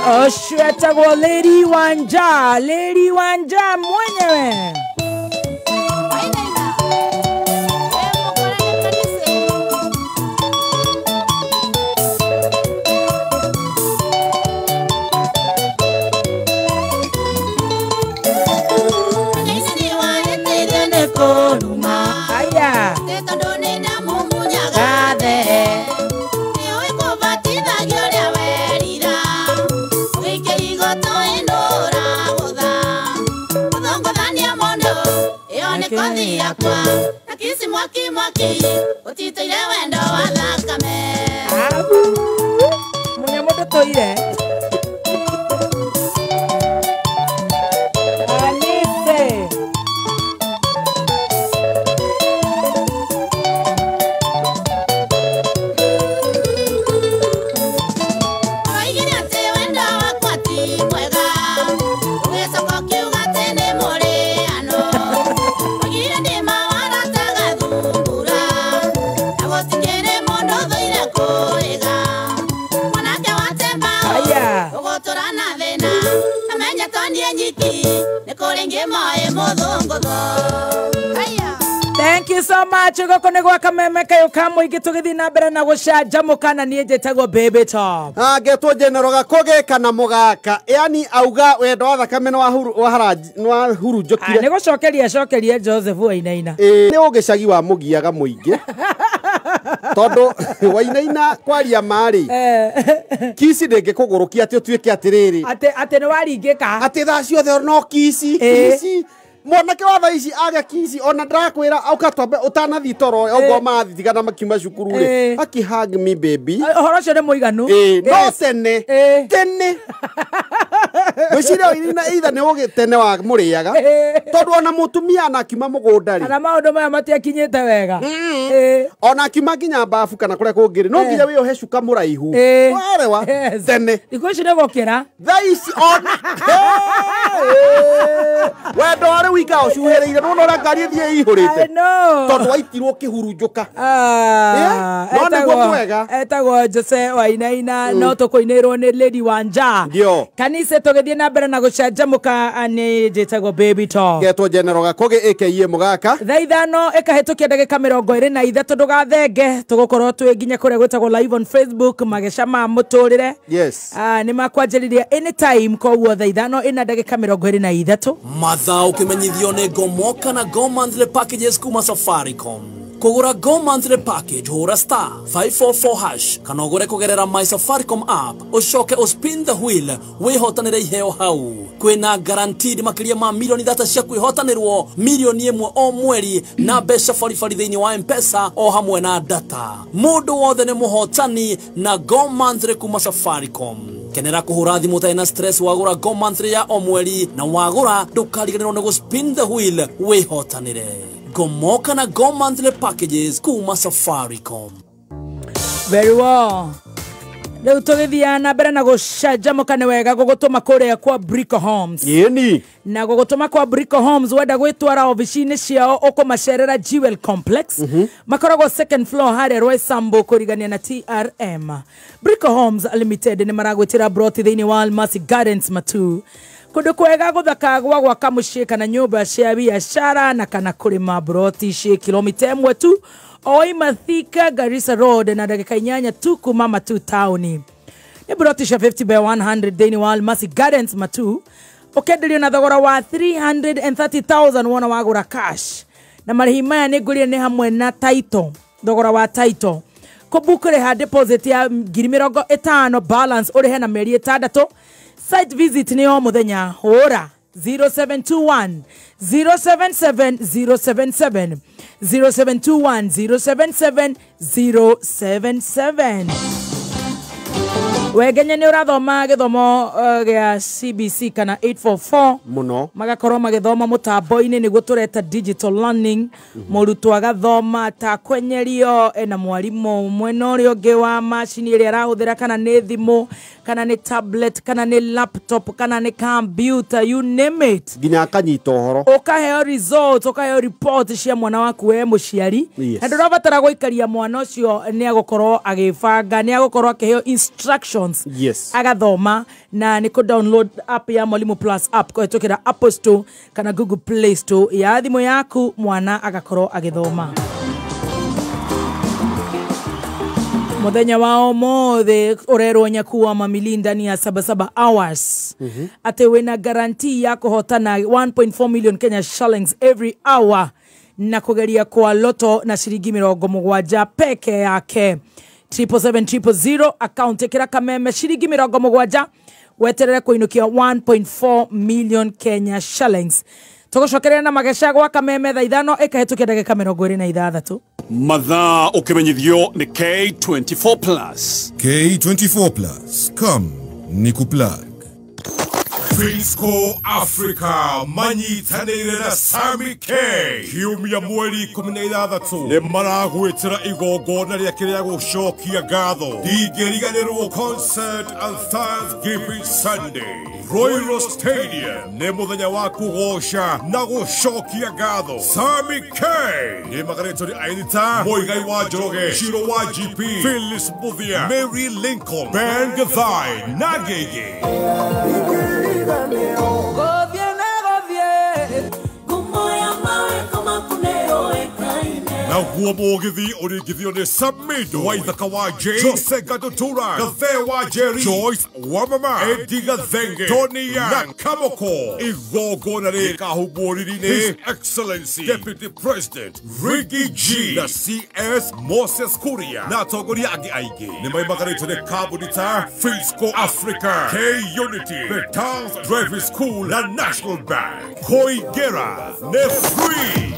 Ũcio etagwo Lady Wanja, Lady Wanja mwenyewe. Aya. Munya mũndũ tũire. Anise. Aya. Thank you so much. Goko nĩ gwa kameme kayũ ka mũingĩ tũgĩthiĩ na mbere na gũcanjamũka na niĩ njĩtagwo Baby Top. Angetwo General Gakũgĩ kana mũgaka, yani auga wendo wa thakame nĩ wahurunjũkire. Nĩ gũcokeria acokerie Joseph Wainaina. Ĩĩ nĩ ũgĩcagi wa mũgiaga mũingĩ tondũ Wainaina kwaria marĩ kici ndĩngĩkũgũrũkia atĩ ũtuĩke atĩrĩrĩ atĩ nĩ waringĩka atĩ thaa ciothe no kici kici mwanake wa thaa ici aga kici ona ndakwĩra auka twambe ũtanathiĩ toro okorwo mathiĩ tigana makiuma cukuru rĩ aki hug me baby ũhoro ũcio nĩ mũiganu. No tene tene gwĩciria Wainaina either nĩ ũgĩ tene wa mũrĩaga tondũ ona mũtumia ona akiuma mũgũnda rĩ kana maũndũ maya matiakinyĩte wega ona akiuma nginya babu kana kũrĩa kũngĩ rĩ no nginya wĩohe cuka mũraihu warewa tene thikũ ici nĩ gũkĩra thaa ici ona wendo wa rĩu ikao cuhĩrĩire nĩwona ũrĩa ngari ĩthiĩ ĩihũrĩte tondũ waitirwo kĩhurunjũka. No nĩguo mwega. Etagwo Jose Wainaina no tũkũinĩrwo nĩ Lady Wanja. Kanitha tũgĩthiĩ na mbere na gũcanjamũka nĩ njĩtagwo Baby Top. Ngetwo General Gakũgĩ aka mũgaka. Thaa 5 ĩkahĩtũkia ndagĩka 23 ndũgathenge tũgũkorwo twĩ nginya kũrĩa gwĩtagwo live on Facebook magĩcama mũtũrĩre. Yes. Nĩ makwanjĩrĩria anytime koguo thaa 5 ĩna ndagĩka 23. Mathaa ũkĩmenyithio nĩ Gomoka na Go Monthly Packages kuma Safaricom. Kũgũra Go Monthly Package hũra star 544 hash kana ũgũre kũgerera My Safaricom app ũcoke ũspin the wheel wĩhotanĩre iheo hau. Kwĩna guaranteed makĩria ma milioni 3 cia kwĩhotanĩrwo milioni 1 o mweri na mbeca baribari thĩinĩ wa M-Pesa o hamwe na data. Mũndũ wothe nĩ mũhotani na Go Monthly kuma Safaricom. Kenera kũhũra thimũ ũtarĩ na stress wagũra Go Monthly ya o mweri na wagũra ndũkariganĩrwo nĩ gũspin the wheel wĩhotanĩre. Gomoka na Go Monthly Packages kuma Safaricom. Very well. Rĩu tũgĩthiĩ na mbere na gũcanjamũka nĩ wega gũgũtũma kũrĩa kwa Brico Homes. Ĩni. Na gũgũtũma kwa Brico Homes wenda gwĩtwara obici-inĩ ciao ũkũmacerera Jewel Complex. Makoragwo second floor harĩa Roysambu kũrigania na TRM. Brico Homes Limited nĩ maragwĩtĩra broti thĩinĩ wa Almasi Gardens Matu. Kũndũ kwega gũthaka gwa gwaka mũciĩ kana nyũmba cia biacara na kana kũrĩma broti ciĩ kilomita 1 tu oima Thika Garissa Road na ndagĩka 8 tu kuma Matu taũni. Nĩ broti cia 50 by 100 thĩinĩ wa Almasi Gardens Matu ũkenderio na thogora wa 330,000 wona wagũra cash. Na marĩhi maya nĩ ngũrire nĩ hamwe na title, thogora wa title. Kũbukũrĩha deposit ya 50,000 balance ũrĩhe na mĩeri 6. Site visit ni o mũthenya hũra 0721 077 077 0721 077 077. Wegenya nĩ ũrathoma gĩthomo gĩa CBC kana 844 mũno magakorwo magĩthoma mũtambo-inĩ nĩguo tũreta digital learning. Mũrutwo agathoma ta kwenyerio ena mwarimũ mwena ũrĩa ũngĩ wa macini ĩrĩa arahũthĩra kana nĩ thimũ kana nĩ tablet kana nĩ laptop kana nĩ computer, you name it, nginya akanyita ũhoro ũkaheo result ũkaheo report cia mwana waku we mũciari. Na ndũrabatara gũikaria mwana ũcio nĩ agũkorwo agĩbanga nĩ agũkorwo akĩheo instructions instructions. Yes. Agathoma na nĩ kũ download app ya Mwalimu Plus app kũhetũkĩra Apple Store kana Google Play Store ya thimũ yaku, mwana agakorwo agĩthoma. Muthenya wa ũmũthĩ ũrerwo nyakuwa mamili ndani ya 77 hours. Atĩ wĩna guarantee ya kũhotana 1.4 million Kenya shillings every hour na kugeria kwa loto na ciringi 70 peke yake. 777 account ĩkĩra kameme ciringi 70 weterere kũinũkia 1.4 million Kenya shillings. Tũgũcokereria na mageca gwa kameme thaa 5 ĩkahĩtũkia ndagĩka 26. Mathaa ũkĩmenyithio nĩ K24 Plus. K24 Plus, come nikuplug. Fisco Africa manyitanĩire na Sammy K kiumia mweri 16 nĩ maragwĩtĩra igongona rĩake rĩa gũcokia ngatho ndingĩriganĩrwo concert and Thanksgiving Sunday Royal Stadium nĩ mũthenya wa kũgoca na gũcokia ngatho. Sammy K nĩ magarĩtwo nĩ aini ta Muigai wa Njoroge, Shiro wa GP, Phyllis Muthia, Mary Lincoln, Ben Gathai na Gege. Naguo mũgithi ũringithio nĩ Samido Waithaka wa Jane, Jose Gatutura, Gathe wa Jerry, Joyce Wamama, Eddie Gathenge, Tony Yang na Kamoko. Igongona rĩkahumbwo riri-inĩ His Excellency Deputy President Ricky G na CS Moses Kuria na atongoria angĩ aingĩ. Nĩ maimagarĩtwo nĩ kambuni ta Fisco Africa, K Unity, The Towns Driving School na National Bank. Koigera nĩ free.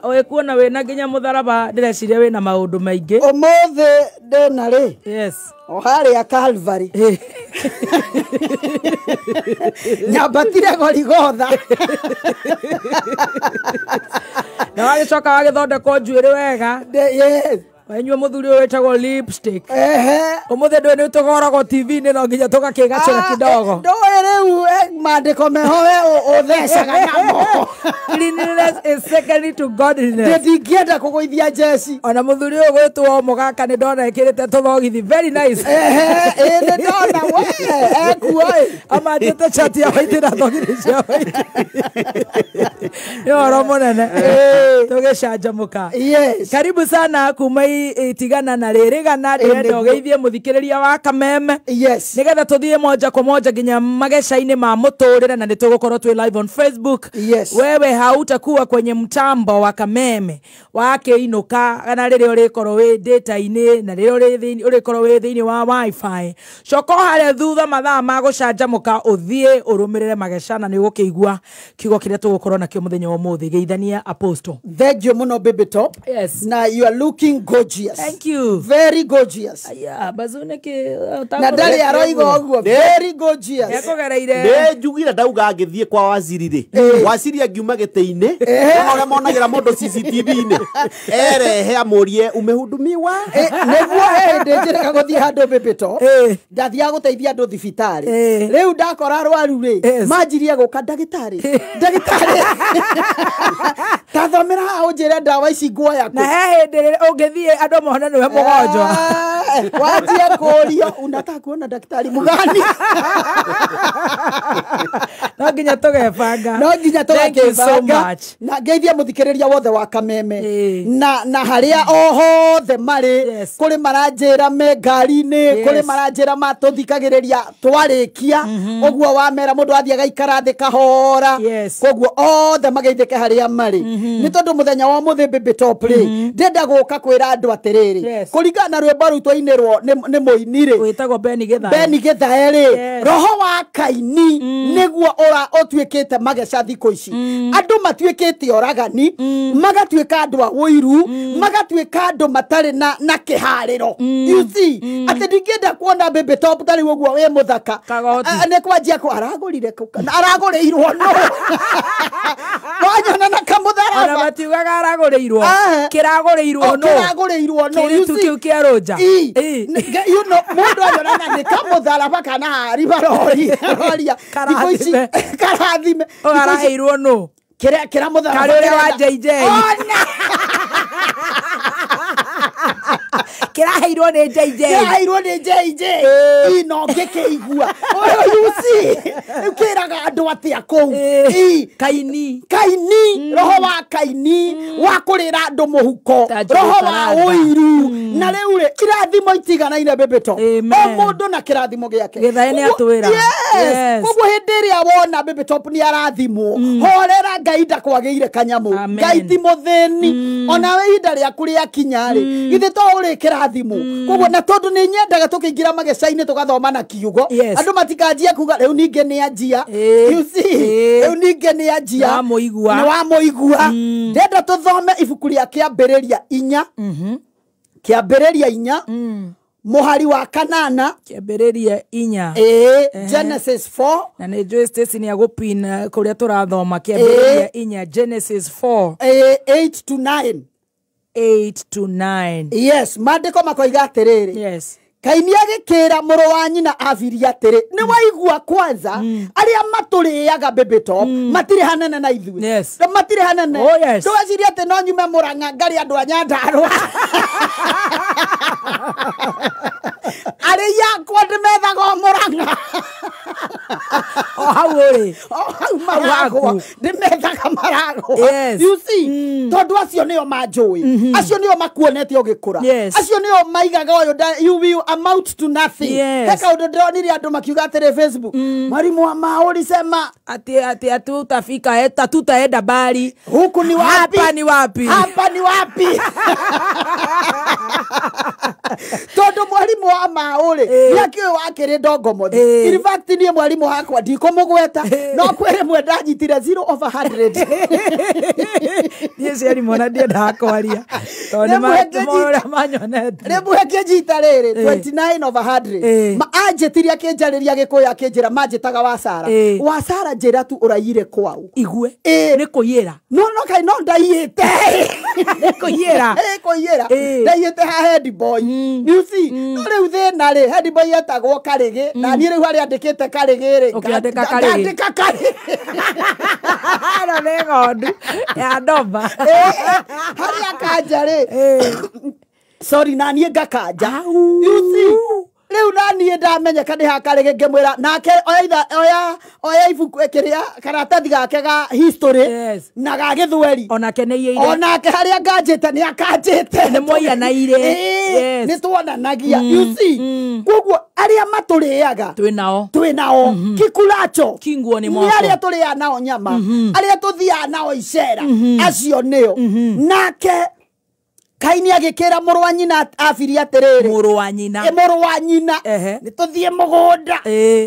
Oe kuona wĩna nginya mũtharaba ndĩreciria wĩna maũndũ maingĩ. Ũmũthĩ ndĩna rĩ. Yes. O harĩa Calvary. Nyambatire Goligotha. Na wagĩcoka wagĩthondekwo njuĩrĩ wega. Yes. Wenyua mũthuri ũyũ wĩtagwo lipstick. Ũmũthĩ ndũĩ nĩ tũgoragwo TV-inĩ no nginya tũgakĩgacĩra kidogo. Ndũĩ rĩu maandĩko meho we ũthecaga namo. Cleanliness is secondary to godliness. Ndingĩenda kũgũithia njeci. Ona mũthuri ũyũ gwĩtwo mũgaka nĩ ndona ekĩrĩte tũthogithi very nice. Ĩĩ nĩ ndona we ekuo ĩ. Amanjĩte chat ya white na thogithi cia white. Nĩ ũhoro mũnene. Tũgĩcanjamũka. Yes. Karibu sana kuma itigana na rĩrĩgana ndĩrenda ũgeithie mũthikĩrĩria wa kameme. Yes. Nĩgetha tũthiĩ moja kwa moja nginya mageca-inĩ ma mũtũrĩre na nĩtũgũkorwo twĩ live on Facebook. Yes. Wewe hautakuwa kwenye mtambo wa kameme wakĩinũka kana rĩrĩa ũrĩkorwo wĩ data-inĩ na rĩrĩa ũrĩkorwo wĩ thĩinĩ wa wifi. Coka harĩa thutha mathaa ma gũcanjamũka ũthiĩ ũrũmĩrĩre mageca na nĩũgũkĩigua kiugo kĩrĩa tũgũkorwo nakĩo mũthenya wa ũmũthĩ. Geithania Apostle. Thank you mũno baby top. Yes. Na you are looking gorgeous. Thank you. Very gorgeous. Aya, bazune ki na ndari aroiga ũguo. Very gorgeous. Nĩekũgereire. Nĩ njugire ndauga ngĩthiĩ kwa waziri rĩ. Waziri angiuma gĩtĩ-inĩ ũrĩa monagĩra mũndũ CCTV-inĩ erehe amũrie umehudumiwa. Nĩguo hĩndĩ njĩrĩga gũthiĩ handũ baby top. Ndathiaga gũteithia andũ thibitarĩ. Rĩu ndakora arwaru rĩ manjirie gũka ndagĩtarĩ. Ndagĩtarĩ. Tathomera haha ũnjĩre ndawa ici nguoya kũ. Na he hĩndĩ ũngĩthiĩ andũ mone nĩwe mũgonjwa. Wanjie kũrio unataka kuona daktari mgani? No nginya tũgebanga. No nginya tũgakĩbanga. Na ngeithie mũthikĩrĩria wothe wa kameme. Na harĩa o hothe marĩ, kũrĩ maranjĩra me ngari-inĩ, kũrĩ maranjĩra matũthikagĩrĩria twarĩkia ũguo wamera mũndũ athiĩ agaikara thĩ kahora. Koguo othe mageithĩke harĩa marĩ. Nĩ tondũ mũthenya wa ũmũthĩ baby top rĩ, ndĩrenda gũka kwĩra andũ atĩrĩrĩ, kũringana na rwĩmbo rũu twainĩrwo nĩ mũini rĩ wĩtagwo Beni Githae. Beni Githae rĩ, roho wa Kaini nĩguo ũra ũtuĩkĩte mageca thikũ ici. Andũ matuĩkĩte oragani, magatuĩka andũ a ũiru, magatuĩka andũ matarĩ na kĩharĩro. You see, atĩ ndingĩenda kuona baby top tarĩ ũguo wĩ mũthaka. Nĩ kwanjia kũ aragũrire kũ kana aragũrĩirwo no. Wanyona na kamũtharaba. Ona matiugaga aragũrĩirwo. Kĩragũrĩirwo no. Kĩragũrĩirwo no. You see, kĩu kĩa rũnja. You know, mũndũ anyona nĩ kamũtharaba kana haribarori. Karathime. Karathime. Araheirwo no. Kĩrĩa mũtharaba. Karĩ ũrĩa wa JJ. Ona. Kĩraheirwo nĩ JJ. Kĩraheirwo nĩ JJ. Ino ngĩkĩigua. You see, rĩu kĩraga andũ atĩa kũu? Kaini. Kaini, roho wa Kaini wa kũrĩra andũ mũhuko, roho wa ũiru. Na rĩu rĩ irathimo itiganaine Bĩbĩto. O mũndũ na kĩrathimo gĩake. Gĩthaĩ nĩ atwĩra. Yes. Koguo hĩndĩ ĩrĩa wona Bĩbĩto nĩ arathimwo, horera Ngai ndakwagĩire kanyamũ. Ngai ti mũthĩni. Onawe ihinda rĩaku rĩakinya rĩ, githĩ to ũrĩ kĩrathimo. Koguo na tondũ nĩ nyendaga tũkĩingĩra mageca-inĩ tũgathoma na kiugo, andũ matikanjie kuga rĩu ningĩ nĩ anjia. You see, rĩu ningĩ nĩ anjia. Nĩ wamũigua. Ndenda tũthome ibuku rĩa Kĩambĩrĩria 4. Kĩambĩrĩria 4. Mũhari wa 8. Kĩambĩrĩria 4. Genesis 4. Na nĩ njũĩ Stacy nĩ agũpin kũrĩa tũrathoma. Kĩambĩrĩria 4 Genesis 4. 8 to 9. 8 to 9. Yes, maandĩko makoiga atĩrĩrĩ. Yes. Kaini agĩkĩra mũrũ wa nyina Abiri atĩrĩ, nĩ waigua kwanza arĩa matũrĩaga Bĩbĩto matirĩ hanene na ithuĩ. Yes. Matirĩ hanene. Oh, yes. Ndũgecirie atĩ no nyume Mũrang'a ngarĩ andũ a Nyandarũa. Arĩ yakwa ndĩmethaga o Mũrang'a. O hau ũrĩ. O hau maragwa. Ndĩmethaga maragwa. Yes. You see, tondũ acio nĩo manjũĩ. Acio nĩo makuonete ũgĩkũra. Yes. Acio nĩo maigaga ũyũ you will amount to nothing. Yes. He kaũndũ ndĩronire andũ makiuga atĩrĩ Facebook. Mwalimu wa maũri sema ati ati ati utafika eta tutaenda bali. Huku ni wapi? Hapa ni wapi? Hapa ni wapi? Tondũ mwalimu wa maũrĩ nĩakĩũĩ wakĩrĩ ndongomothi. In fact niĩ mwalimu wakwa ndikũmũgweta no kwĩ rĩmwe ndanyitire 0/100. Niĩ ciari mwana ndiendaga kwaria tondũ nĩ manyonete. Rĩmwe ngĩnyita rĩrĩ 29/100. Ma anjĩtirie akĩnjarĩria Gĩkũyũ akĩnjĩra manjĩtaga Wasara. Wasara njĩra tu ũraiyire kwau. Igue. Nĩ kũiyĩra. No no kai no ndaiyĩte. Nĩ kũiyĩra. Nĩ kũiyĩra. Ndaiyĩte ha head boy. You see, no rĩu thĩna rĩ head boy etagwo Karĩgĩ na niĩ rĩu harĩa andĩkĩte Karĩgĩ rĩ ũkĩandĩka Karĩgĩ. Ngandĩka Karĩgĩ. Ĩno nĩ ng'ondu ya ndomba. Harĩa kanja rĩ. Sorry na niĩ ngakanja. You see, rĩu na niĩ ndamenyeka nĩ ha Karĩgĩ ngĩmwĩra nake oya oya ibuku kĩrĩa karatathi gake ga history. Yes. Na ga Gĩthweri. Onake nĩ aiyĩire. Onake harĩa nganjĩte nĩ akanjĩte. Nĩ mwaiyanaire. Yes. Nĩ tuonanagia. You see, koguo arĩa matũrĩaga twĩ nao. Twĩ nao. Kikulacho kinguo nĩ nĩ mwako. arĩa tũrĩaga nao nyama. Arĩa tũthiaga nao icera. Acio nĩo. Nake Kaini agĩkĩra mũrũ wa nyina Abiri atĩrĩrĩ. Mũrũ wa nyina. Mũrũ wa nyina. Nĩ tũthiĩ mũgũnda.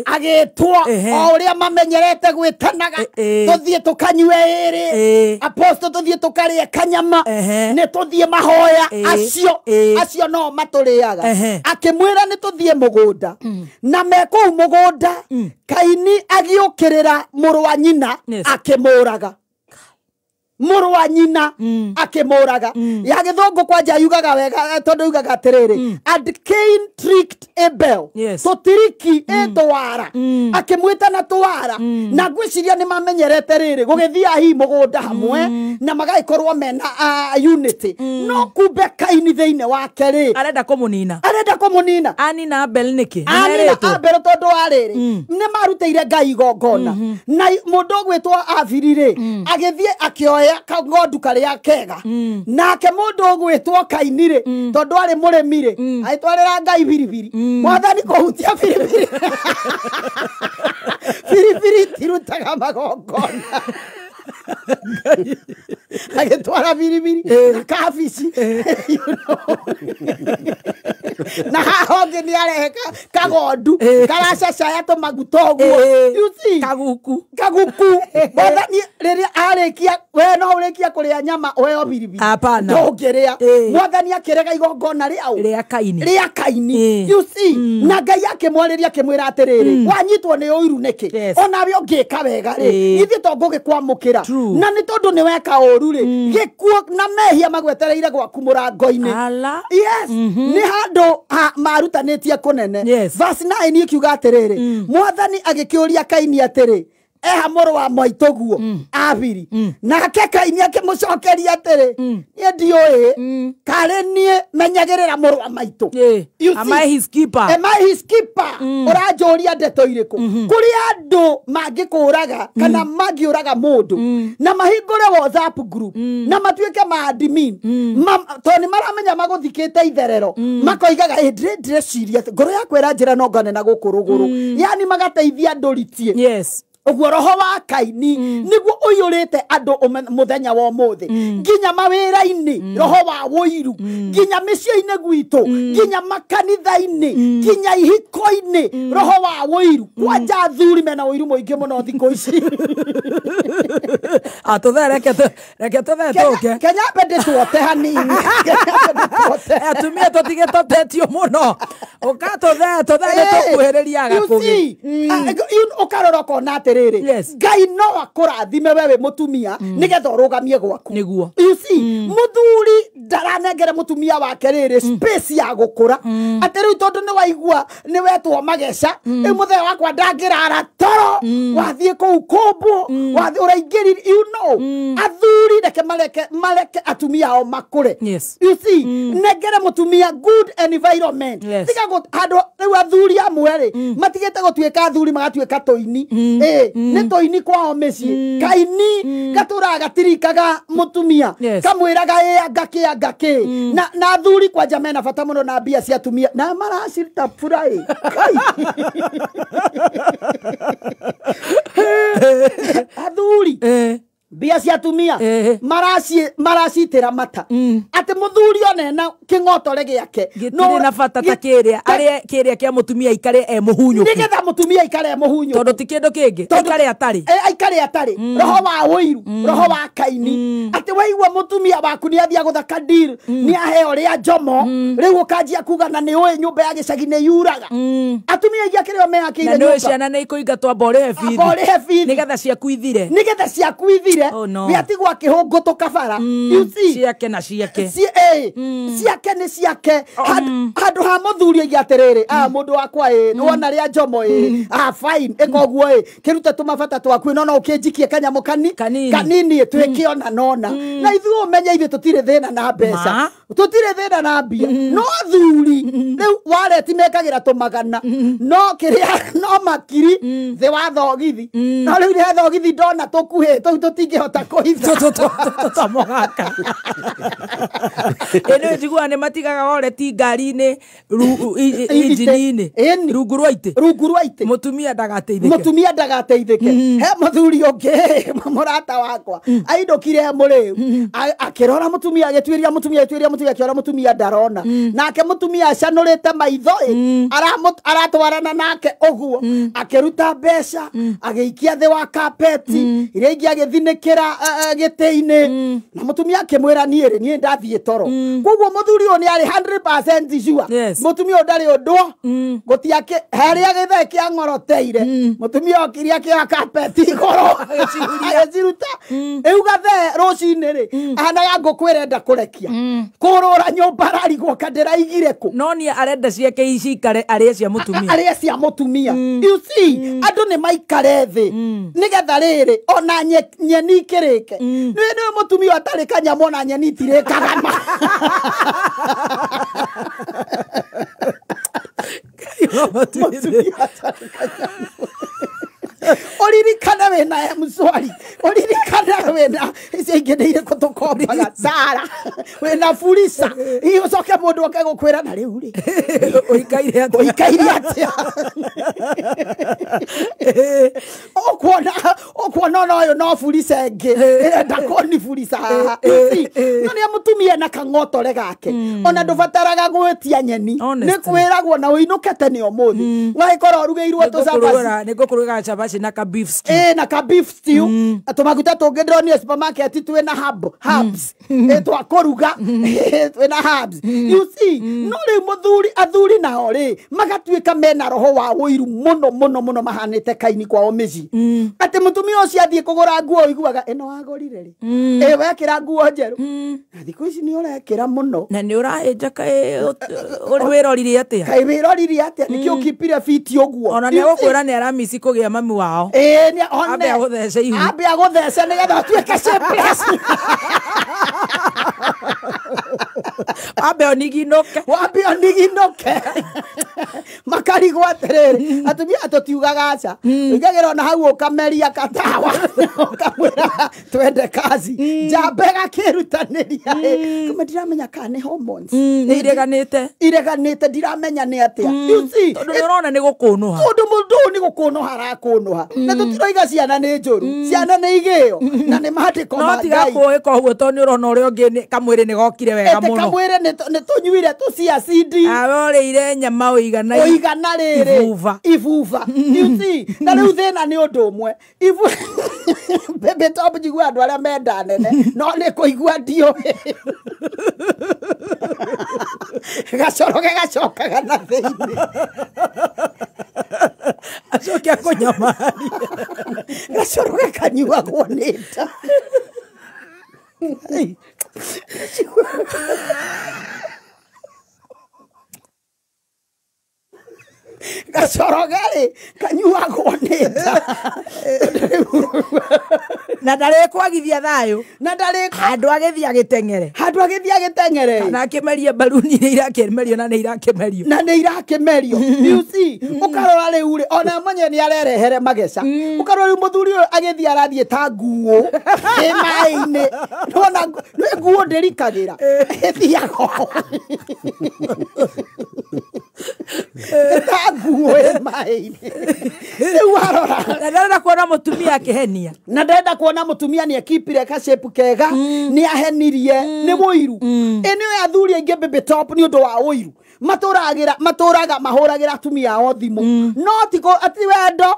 Agĩtwo o ũrĩa mamenyerete gwĩtanaga. Tũthiĩ tũkanyue ĩrĩ. Apostle tũthiĩ tũkarĩe kanyama. Nĩ tũthiĩ mahoya. Acio acio no matũrĩaga. Akĩmwĩra nĩ tũthiĩ mũgũnda. Na me kũu mũgũnda Kaini agĩũkĩrĩra mũrũ wa nyina akĩmũraga. Mũrũ wa nyina akĩmũraga. Ya Gĩthũngũ kwanja yugaga wega tondũ yugaga atĩrĩrĩ, and Cain tricked Abel. Yes. Tũtiriki ĩtwara. Akĩmwĩta na twara. Na ngwĩciria nĩ mamenyerete rĩrĩ gũgĩthiĩ hihi mũgũnda hamwe na magagĩkorwo mena unity. No kumbe Kaini thĩinĩ wake rĩ arenda kũmũnina. Arenda kũmũnina. Anina Abel nĩkĩ? Anina Abel tondũ wa rĩrĩ nĩ marutĩire Ngai igongona. Na mũndũ ũgwĩtwo Abiri rĩ agĩthiĩ akĩoya kang'ondu karĩa kega. Nake mũndũ ũgwĩtwo Kaini rĩ tondũ arĩ mũrĩmi rĩ agĩtwarĩra Ngai biribiri. Mwathani kũhutia biribiri. Biribiri itirutaga magongona. Agĩtwara biribiri na kabici. Na haha ũngĩ nĩ arehe kagondu karacacaya tũmaguta ũguo. You see? Kaguku. Kaguku. Mwathani rĩrĩa arĩkia we no ũrĩkia kũrĩa nyama ũheo biribiri. Hapana. Ndũngĩrĩa. Mwathani akĩrega igongona rĩau. Rĩa Kaini. Rĩa Kaini. You see? Na Ngai akĩmwarĩria akĩmwĩra atĩrĩrĩ, wanyitwo nĩ ũiru nĩkĩ? Onawe ũngĩka wega rĩ, ithuĩ to ngũgĩkwamũkĩra. Na nĩ tondũ nĩ weka ũru rĩ, gĩkuũ na mehia magwetereire gwaku mũrango-inĩ. Yes. Nĩ handũ marutanĩtie kũnene. Yes. Verse 9 ikiuga atĩrĩrĩ, Mwathani agĩkĩũria Kaini atĩrĩ, Eha mũrũ wa maitũguo Abiri. Nake Kaini akĩmũcokeria atĩrĩ, niĩ ndiũĩ karĩ niĩ menyagĩrĩra mũrũ wa maitũ. Am I his keeper? Am I his keeper? Ũranjũria ndeto irĩkũ? Kũrĩ andũ mangĩkũraga kana mangĩũraga mũndũ na mahingũre WhatsApp group na matuĩke ma admin, tondũ nĩ maramenya magũthikĩte itherero, makoigaga ĩ ndĩreciria ngoro yakwa ĩranjĩra no ngone na gũkũ rũgũrũ, yani magateithia andũ ritie. Yes. Ũguo roho wa Kaini nĩguo ũiyũrĩte andũ mũthenya wa ũmũthĩ, nginya mawĩra-inĩ roho wa ũiru, nginya mĩciĩ-inĩ gwitũ, nginya makanitha-inĩ, nginya ihiko-inĩ roho wa ũiru. Kwanja athuri mena ũiru mũingĩ mũno thikũ ici. Reke tũthee tũke. Kenya mbe ndĩtuote hanini. Atumia tũtige tũtetio mũno. Ũka tũthee nĩtũkuhĩrĩria gakũgĩ. Ũkarora ũkona atĩrĩrĩ, Yes. Ngai no akũrathime we wĩ mũtumia nĩgetha ũrũgamie gwaku. Nĩguo. You see, mũthuri ndaranengere mũtumia wake rĩrĩ space ya gũkũra, atĩ rĩu tondũ nĩ waigua nĩ wetwo mageca, rĩu mũthee wakwa ndangĩrara toro, wathiĩ kũu kũmbwo, wathiĩ ũraingĩrire, you know, athuri reke mareke atumia ao makũre. Yes. You see, nengere mũtumia good environment. Yes. Tiga handũ rĩu athuri amwe rĩ matigĩte gũtuĩka athuri magatuĩka tũini. Nĩ tũini kwao mĩciĩ. Kaini gatũraga gatirikaga mũtumia, kamwĩraga ĩ anga kĩ anga kĩ. Na athuri kwanja mena bata mũno na mbia cia atumia na maracitapura ĩ. Athuri mbia cia atumia maracitĩra mata, atĩ mũthuri one na kĩng'otore gĩake gĩtirĩ na bata ta kĩrĩa arĩa kĩrĩa kĩa mũtumia aikare e mũhunyũku, nĩgetha mũtumia aikare e mũhunyũku, tondũ ti kĩndũ kĩngĩ, aikare atarĩ, aikare atarĩ. Roho wa ũiru, roho wa Kaini, atĩ waigua mũtumia waku nĩ athiĩ gũthaka deal, nĩ aheo rĩa njomo, rĩu ũkanjia kuga na nĩ ũĩ nyũmba ya gĩcagi nĩ yuraga. Atumia aingĩ akĩrĩ o meyakĩire nyũmba, na nĩ ũĩ ciana nĩ ikũingatwo amba ũrĩhe bithi, nĩgetha ciaku ithire, nĩgetha ciaku ithire. Wĩatigwo akĩhũngũtũka bara. You see, ciake na ciake, ciake nĩ ciake. Handũ ha mũthuri oige atĩrĩrĩ, mũndũ wakwa ĩ nĩwona rĩa njomo ĩ, fine ĩka ũguo ĩ, kĩrute tũmabata twaku, no no ũkĩnjikie kanyamũ kanini twĩke ona nona. Na ithuĩ ũmenye ithuĩ tũtirĩ thĩna na mbeca, tũtirĩ thĩna na mbia, no athuri rĩu wareti mekagĩra tũmagana, no kĩrĩa no makiri thĩ wa thogithi, no rĩu he thogithi ndona tũkuhĩ tũu tũtingĩhota kũhitha tũtamũgaka. Ĩno njiguaga nĩ matigaga wareti ngari-inĩ injini-inĩ rungu rwa itĩ, rungu rwa itĩ, mũtumia ndagateithĩke, mũtumia ndagateithĩke. He mũthuri ũngĩ mũrata wakwa aindũkire mũrĩu, akĩrora mũtumia, agĩtuĩria mũtumia, agĩtuĩria mũtumia, akĩora mũtumia ndarona, nake mũtumia acanũrĩte maitho ĩ, aratwarana nake ũguo, akĩruta mbeca agĩikia thĩ wa kapeti iria ingĩ agĩthinĩkĩra gĩtĩ-inĩ, na mũtumia akĩmwĩra niĩ rĩ, niĩ ndathiĩ toro. Koguo mũthuri ũyũ nĩ arĩ 100% sure mũtumia ũyũ ndarĩ ũndũ, gũtiakĩ harĩa gĩthee kĩang'oroteire, mũtumia okire akĩoya kapeti igũrũ agĩciruta. Rĩu gathee rũcinĩ rĩ, ahanaga ngũkũ ĩrenda kũrekia kũrũra nyũmba ararigwo kandĩraigire kũ, no niĩ arenda ciake cikare arĩe cia mũtumia, arĩe cia mũtumia. You see, andũ nĩ maikare thĩ nĩgetha rĩrĩ ona nyeni ikĩrĩke. Nĩ mũtumia atarĩ kanyamũ ona nyeni itirĩkaga ma. Mũtumia atarĩ kanyamũ. Ũririkane wĩna M-Shwari, ũririkane wĩna icio ingĩ nĩ irĩkũ tũkombaga, Zara, wĩna Fuliza, ũcoke mũndũ oke gũkwĩra na rĩu rĩ ũikaire atĩa, ũikaire atĩa. Ũkuona ona ũyũ no Fuliza ĩngĩ ĩrenda kũni Fuliza haha. No nĩ mũtumia na kang'otore gake, ona ndũbataraga gwĩtia nyeni, nĩ kwĩragwo na ũinũke tene ũmũthĩ, wagĩkorwo ũrugĩirwo tũcabaci, nĩ ngũkũrugĩra cabaci na ka beef stew, na ka beef stew, tũmaguta tũngĩ ndĩronire supermarket twĩna herbs, twa kũruga twĩna herbs. You see, no rĩu mũthuri athuri nao rĩ magatuĩka mena roho wa ũiru mũno mũno mũno mahanĩte Kaini kwao mĩciĩ. aingĩ atĩ mũtumia ũcio athiĩ kũgũra nguo ũiguaga ĩno wagũrire rĩ ĩ wekĩra nguo njerũ na thikũ ici nĩ ũrekĩra mũno na nĩ ũrahĩnja kaĩ wĩrorire atĩa kaĩ wĩrorire atĩa nĩkĩ ũkipire fiti ũguo ona nĩ egũkwĩra nĩ aramisi kũgĩa mami wao ĩĩ nĩ one ambe agũthece ihu ambe agũthece nĩgetha ũtuĩke shapeless ambe oniginũke wambe oniginũke makarigwo atĩrĩrĩ atumia tũtiugaga aca ũigagĩra ona hau ũkameria katawa ũkamwĩra twende kazi njambe gakĩrutanĩria kũme ndiramenya kana nĩ hormones nĩ ireganĩte ireganĩte ndiramenya nĩ atĩa you see tondũ nĩ ũrona nĩ gũkũnũha tondũ mũndũ ũyũ nĩ gũkũnũha arakũnũha na tũtiroiga ciana nĩ njũru ciana nĩ igĩo na nĩ maandĩko ma no tiga Ngai kũĩka ũguo tondũ nĩ ũrona ũrĩa ũngĩ kamwĩrĩ nĩ gokire wega ete mũno kamwĩrĩ nĩ tũnyuire tũcia cindi awe ũrĩire nyama ũigana ũigana rĩrĩ ibuba ibuba you see na rĩu thĩna nĩ ũndũ ũmwe ibu bebe top njigua andũ arĩa menda nene no nĩ kũigua ndiũĩ gacoro gagacokaga na thĩinĩ acoke akũnyamaria gacoro gakanyuagwo nĩ nda gacoro garĩ kanyuagwo nĩ nda na ndarĩkwagithia thayũ na ndarĩ handũ agĩthiĩ agĩteng'ere handũ agĩthiĩ agĩteng'ere kana akĩmerie mbaruni nĩ irakĩmerio na nĩ irakĩmerio na nĩ irakĩmerio you see ũkarora rĩu rĩ ona mwenye nĩ arerehere mageca ũkarora rĩu mũthuri ũyũ agĩthiĩ arathiĩ ta nguo ĩ maĩ-inĩ nĩwona nĩ nguo ndĩrikagĩra ĩthiaga ta nguo ĩ maĩ-inĩ rĩu warora na ndarenda kuona mũtumia akĩhenia na ndenda kuona mũtumia nĩ ekipire kashape kega nĩ ahenirie nĩ mũiru ĩ nĩ athuri aingĩ baby top nĩ ũndũ wa ũiru matũraga mahũragĩra atumia ao thimũ no ti ati wendo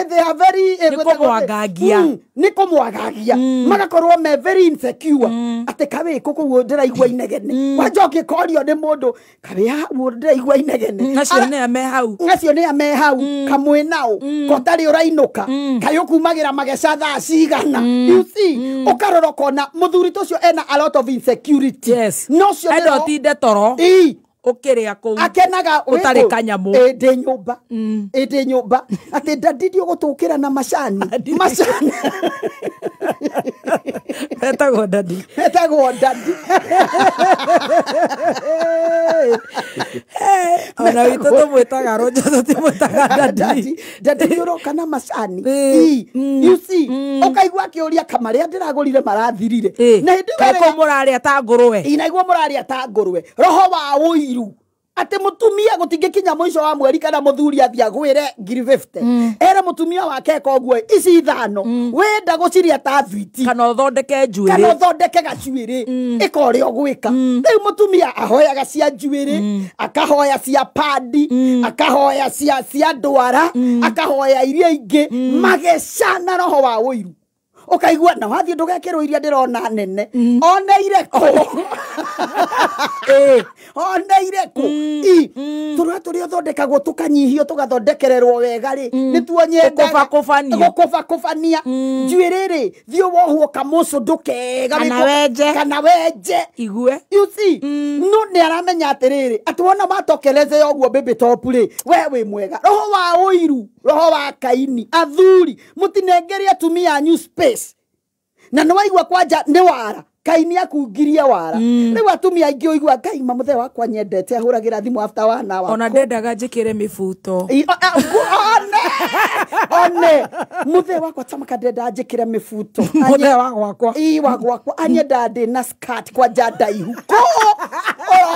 they are very Nĩ kũmwangangia. nĩ kũmwangangia magakorwo me very insecure atĩ kawĩ kũu ndĩraigua inegene kwanja ũngĩkorio nĩ mũndũ kawĩ hau ndĩraigua inegene acio nĩ me hau acio nĩ me hau kamwe nao kotarĩ ũrainũka kaĩ ũkumagĩra mageca thaa cigana you see ũkarora ũkona mũthuri tũcio ena a lot of insecurity yes no cio enda ũtinde toro ũkĩrĩa kũu akenaga ũtarĩ kanyamũ ndĩ nyũmba ndĩ nyũmba atĩ ndadi ndiũgũtũkĩra na macani macani etagwo ndadi etagwo ndadi ona witũ tũmwĩtaga Rũnja tũtimwĩtaga ndadi ndadi nĩ ũroka na macani you see ũkaigua akĩũria kamarĩa ndĩragũrire marathirire na hĩndĩ ĩyo kũu mũrarĩa ta ngũrwe inaigua mũrarĩa ta ngũrwe roho wa ũiru atĩ mũtumia gũtingĩkinya mũico wa mweri kana mũthuri athiĩ agwĩre 50 ere mũtumia wake eka ũguo ici ithano wenda gũciria ta thwiti kana ũthondeke njuĩrĩ kana ũthondeke gacuĩrĩ ĩka ũrĩa ũgwĩka rĩu mũtumia ahoyaga cia njuĩrĩ akahoya cia pandi akahoya cia ndwara akahoya iria ingĩ mageca na roho wa ũiru ũkaigua na wathiĩ ndũgekĩrwo iria ndĩrona nene oneire kũ oneire kũ tũrĩa tũrĩa ũthondekagwo tũkanyihio tũgathondekererwo wega rĩ nĩtuo nyendaga gũkũbakũbania njuĩrĩ rĩ thiĩ wohwo kamũcũndũ kega kana wenje igue you see no nĩ aramenya atĩrĩrĩ atĩ wona matokeleze ũguo baby top rĩ we wĩ mwega roho wa ũiru roho wa Kaini athuri mũtinengere atumia anyu space na nĩ waigua kwanja nĩ wara Kaini akungirie wara rĩu atumia aingĩ ũigua Ngai mamũthee wakwa nyendete ahũragĩra thimũ after one hour ona ndendaga njĩkĩre mĩbuto one mũthee wakwa tamaka ndenda njĩkĩre mĩbuto mũthee wa gwakwa ii wa gwakwa anyenda ndĩ na skirt kwanja ndaihu kũ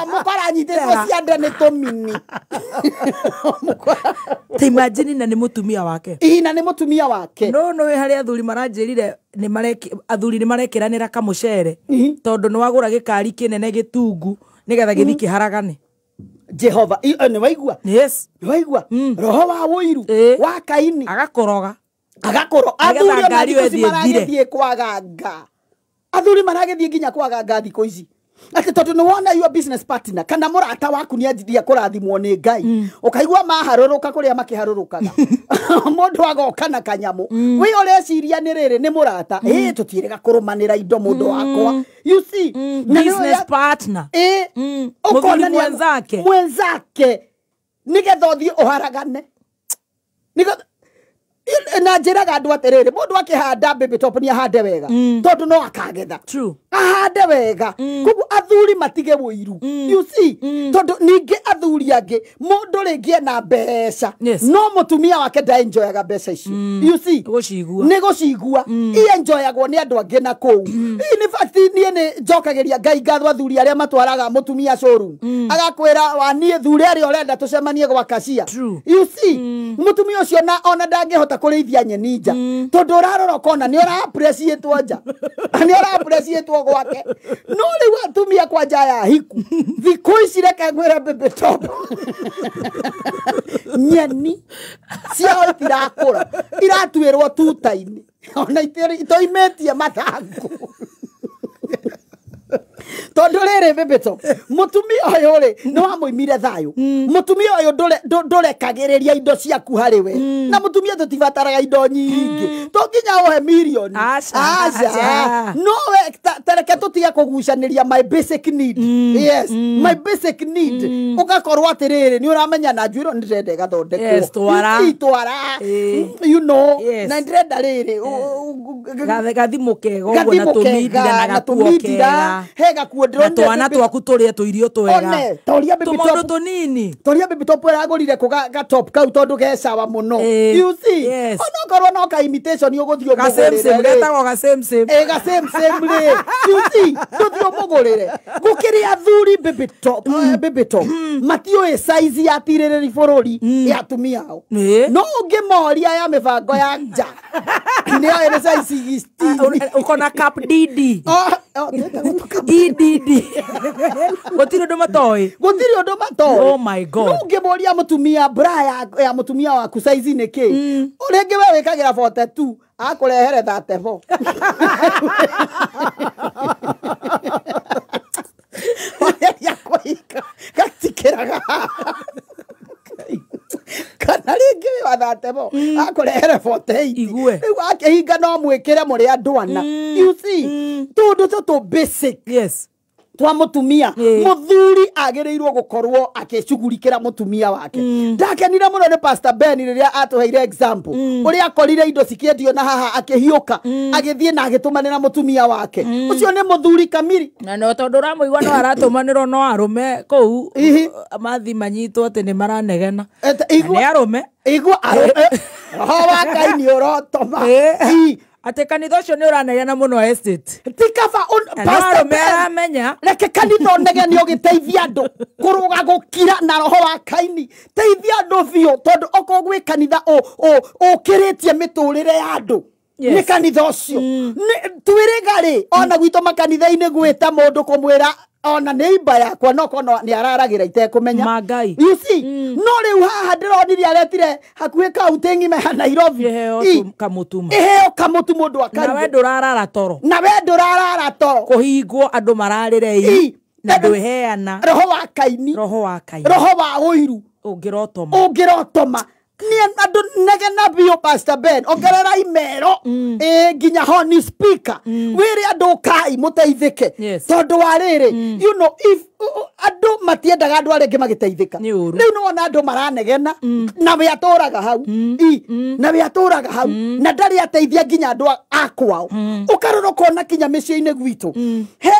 mũkora anyitĩtwo ciande nĩ tũmini ta imagine na nĩ mũtumia wake ii na nĩ mũtumia wake no no harĩ athuri maranjĩrire athuri nĩ marekĩranĩra kamũcere tondũ nĩ wagũra gĩkari kĩnene gĩtungu nĩgetha gĩthiĩ kĩharagane Jehova nĩ waigua yes nĩ waigua roho wa ũiru wa Kaini agakoroga agakoro athuri ona thikũ ici maragĩthiĩ kwaganga athuri maragĩthiĩ nginya kwaganga thikũ ici Atĩ tondũ nĩ wona your business partner kana mũrata waku nĩ anjirie kũrathimwo nĩ Ngai, ũkaigua maharũrũka kũrĩa makĩharũrũkaga, mũndũ agoka na kanyamũ, wĩ ũreciria nĩ rĩrĩ nĩ mũrata, ĩ tũtiĩrĩga kũrũmanĩra indo mũndũ wakwa, you see, business partner, ũkona nĩ mwenzake nĩgetha ũthiĩ ũharagane. Na njĩraga andũ atĩrĩrĩ, mũndũ akĩhanda baby top nĩ ahande wega, tondũ no akagetha. Ahande wega. Koguo athuri matige ũiru. You see, tondũ ningĩ athuri angĩ mũndũ rĩngĩ ena mbeca, no mũtumia wake ndaenjoyaga mbeca icio. You see, nĩ gũcigua. Ienjoyagwo nĩ andũ angĩ na kũu. In fact, niĩ nĩ njokagĩria Ngai ngatho athuri arĩa matwaraga mũtumia showroom, agakwĩra wa niĩ thure arĩa ũrenda tũcemanie gwa kacia. You see, mũtumia ũcio na ona ndangĩhota kũrĩithia nyeni nja, tondũ ũrarora ũkona nĩ ũra appreciate nja, nĩ ũra appreciate gwake. No rĩu atumia kwanja ya hiku thikũ ici, reke ngwĩre baby top, nyeni ciao itirakũra, iratuĩrwo tuta-inĩ, ona itoimĩtie mathangũ. Tondũ rĩrĩ baby top, mũtumia ũyũ rĩ nĩ wamũimire thayũ, mũtumia ũyũ ndũrekagĩrĩria indo ciaku harĩ we, na mũtumia tũtibataraga indo nyingĩ, to nginya ũhe mirioni, aca, no we tareke tũtige kũgucanĩria my basic need. Yes, my basic need. Ũgakorwo atĩrĩrĩ nĩ ũramenya na njuĩrĩ nĩ ndĩrenda ĩgathondekwo, twara, you know, na ndĩrenda rĩrĩ gathimũ kega ũguo na tũmindira na gakuo kega, he gakuo na twana twaku tũrĩe tũirio twega, tũmaũndũ tũnini, toria baby top ĩragũrire kũ ga top kau tondũ ge sawa mũno. You see, onokorwo no ka imitation ũgũthiĩ ũmũgũrĩre, getagwo ga same same, ga same same rĩ, you see, ndũthiĩ ũmũgũrĩre. Gũkĩrĩ athuri baby top, baby top matiũĩ size ya tirĩrĩri bũrũri ya atumia ao, no ũngĩmoria ya mĩbango ya nja nĩoĩ nĩ size 16, ũkona cap DD EDD, gũtirĩ ũndũ matoĩ, gũtirĩ ũndũ matoĩ. Oh my God. No ũngĩmũria mũtumia bra ya mũtumia waku size nĩ kĩ, rĩngĩ we wĩkagĩra 42 akũrehere 34. Wageria kũhinga gatikĩraga, kana rĩngĩ wĩ wa 34 akũrehere 48. Rĩu akĩhinga no mwĩkĩre mũrĩ andũ ana. You see, tũndũ tũtũ basic. Yes. Twa mũtumia, mũthuri agĩrĩirwo gũkorwo akĩcugurikĩra mũtumia wake. Ndakenire mũno nĩ Pastor Ben rĩrĩa atũheire example ũrĩa akorire indo cikĩendio na haha akĩhiũka agĩthiĩ na agĩtũmanĩra mũtumia wake. Ũcio nĩ mũthuri kamiri. Na no tondũ ũramũigua no aratũmanĩrwo no arũme kũu mathi manyitwo atĩ nĩ maranegena. Nĩ arũme. Igua arũme. Roho wa Ngai nĩ ũrotoma. Atĩ kanitha ũcio nĩ ũranegena mũno estate. Ti kaba Pastor Ben aramenya. Reke kanitha ũnegene ũgĩteithia andũ kũrũga gũkira na roho wa Kaini. Teithia andũ biũ tondũ okorwo gwĩ kanitha ũkĩrĩtie mĩtũrĩre ya andũ, nĩ kanitha ũcio. Twĩrĩga rĩ ona gwitũ makanitha-inĩ gwĩta mũndũ kũmwĩra ona nĩ imba yakwa no kono nĩ araragĩra itekũmenya. You see, no rĩu haha ndĩronire aretire hakuhĩ kaunti ng'ima ya Nairobi, iheo kamũtu, iheo kamũtu mũndũ akaruga. Na we ndũrarara toro, na we ndũrarara toro, kũhingwo andũ mararĩre i na ndwĩheana. Roho wa Kaini, roho wa Kaini, roho wa ũiru ũngĩrotoma, ũngĩrotoma. Ni andũ negena biũ Pastor Ben, ongerera imero nginya honi speaker, wĩre andũ kai mũteithĩke, tondũ wa rĩrĩ, you know, if andũ matiendaga andũ arĩa angĩ magĩteithĩka. Rĩu nĩ wona andũ maranegena na we atũraga hau, na we atũraga hau, na ndarĩ ateithia nginya andũ a kwao. Ũkarora ũkona kinya mĩciĩ-inĩ gwitũ, he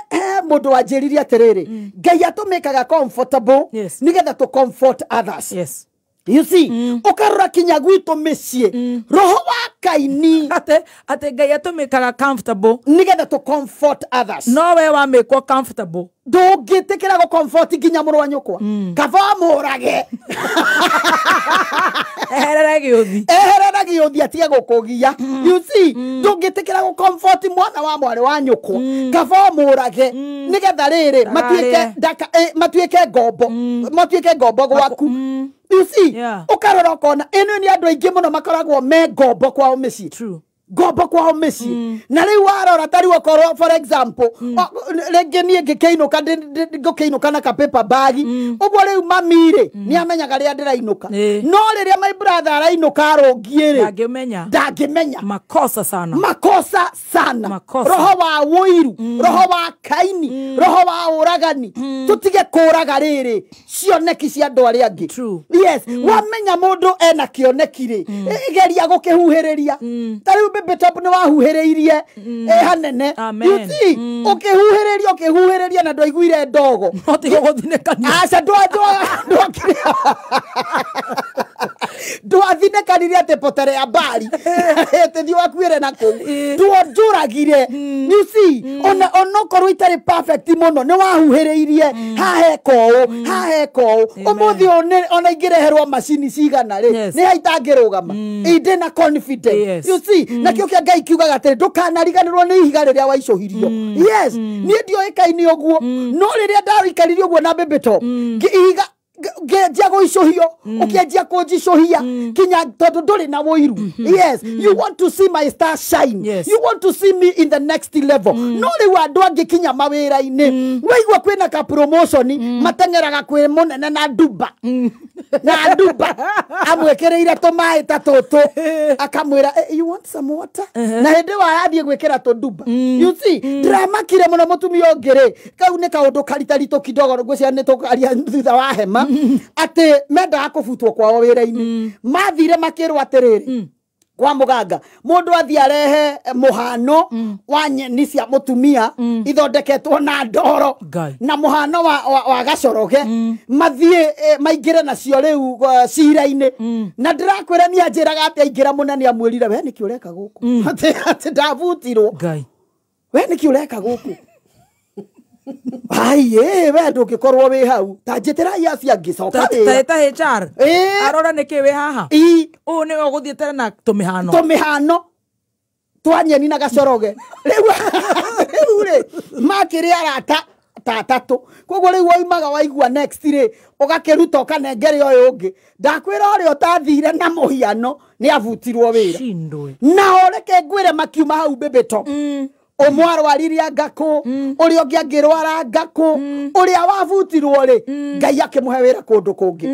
mũndũ wanjĩrire atĩrĩrĩ, Ngai atũmĩkaga comfortable nĩgetha tũ comfort others. Yes. You see, ũkarora kinya gwitũ mĩciĩ, roho wa Kaini atĩ Ngai atũmĩkaga comfortable nĩgetha tũ comfort others. No we wamĩkwo comfortable, ndũngĩtĩkĩra gũ comfort nginya mũrũ wa nyũkwa, kaba mũrage, eherere gĩũthi, eherere gĩũthi atige gũkũgia. You see, ndũngĩtĩkĩra gũ comfort mwana wa mwarĩ wa nyũkwa, kaba mũrage nĩgetha rĩrĩ matuĩke ngombo, matuĩke ngombo gwaku. You see, ũkarora ũkona ĩno nĩ andũ aingĩ mũno makoragwo me ngombo kwao mĩciĩ. Ngombo kwao mĩciĩ. Na rĩu warora ta rĩu okorwo for example rĩngĩ niĩ ngĩkĩinũka ngũkĩinũka na ka paper bag ũguo rĩu mami rĩ nĩ amenyaga rĩrĩa ndĩrainũka. No rĩrĩa my brother arainũka arũngiĩ rĩ ndangĩmenya. Makosa sana. Makosa sana. Roho wa ũiru, roho wa kaini, roho wa ũragani. Tũtige kũraga rĩrĩ cioneki cia andũ arĩa angĩ. Yes, wamenya mũndũ ena kĩoneki rĩ, geria gũkĩhuhĩrĩria. Ta rĩu Baby Top nĩ wahuhĩrĩirie hanene. You see, ũkĩhuhĩrĩria na ndwaiguire ndogo. No tiga gũthinĩkania. Aca ndwathinĩkanire atĩ potere ya mbari. Atĩ thiĩ wakuĩre na kũu. Ndwonjũragire. You see, onokorwo itarĩ perfect mũno nĩ wahuhĩrĩirie haha eka ũũ, haha eka ũũ. Ũmũthĩ ona ingĩreherwo macini cigana rĩ, nĩ ha itangĩrũgama. Ndĩ na confidence. You see, na kĩo kĩa Ngai kiugaga atĩrĩ ndũkanariganĩrwo nĩ ihiga rĩrĩa waicũhirio. Yes, niĩ ndioĩkaine ũguo, no rĩrĩa ndaikarire ũguo na Baby Top, ihiga ngĩanjia gũicũhio, ũkĩanjia kũnjicũhia kinya tondũ ndũrĩ na ũiru. Yes, you want to see my star shine. You want to see me in the next level. No rĩu andũ angĩ kinya mawĩra-inĩ waigua kwĩna ka promotion mateng'eraga kwĩ mũnene na nduba. Na nduba amwĩkĩrĩire tũmaĩ ta tũtũ akamwĩra you want some water? Na hĩndĩ ĩyo arathiĩ gwĩkĩra tũnduba. You see, ndĩramakire mũno mũtumia ũngĩ rĩ, kau nĩ kaũndũ karitaritũ kidogo ngwĩciria nĩ tũkaria thutha wa hema. Atĩ mendaga kũbutwo kwao wĩra-inĩ. Mathire makĩrwo atĩrĩrĩ kwa mũganga mũndũ athiĩ arehe mũhano wa nyeni cia mũtumia ithondeketwo na ndoro na mũhano wa gacoroge mathiĩ maingĩre nacio rĩu cira-inĩ. Na ndĩrakwĩra niĩ anjĩraga atĩ aingĩra mũnene amwĩrire we nĩkĩ ũreka gũkũ, atĩ ndabutirwo, we nĩkĩ ũreka gũkũ. Ai we ndũngĩkorwo wĩ hau ta njĩtĩrai acio angĩ coka wĩra. Ta HR arora nĩkĩ wĩ haha. Ũũ nĩwe ũgũthiĩte na tũmĩhano tũmĩhano twa nyeni na gacoroge. Rĩu rĩ makĩrĩ arata ta atatũ, koguo rĩu woimaga waigua next rĩ ũgakĩruta ũkanengere ũyũ ũngĩ. Ndakwĩra ũrĩa ũtathire na mũhiano nĩ abutirwo wĩra. Nao reke ngwĩre makiuma hau Baby Top. Ũmwe arwarire ngakũ, ũrĩa ũngĩ angĩrwara ngakũ, ũrĩa wabutirwo rĩ Ngai akĩmũhe wĩra kũndũ kũngĩ.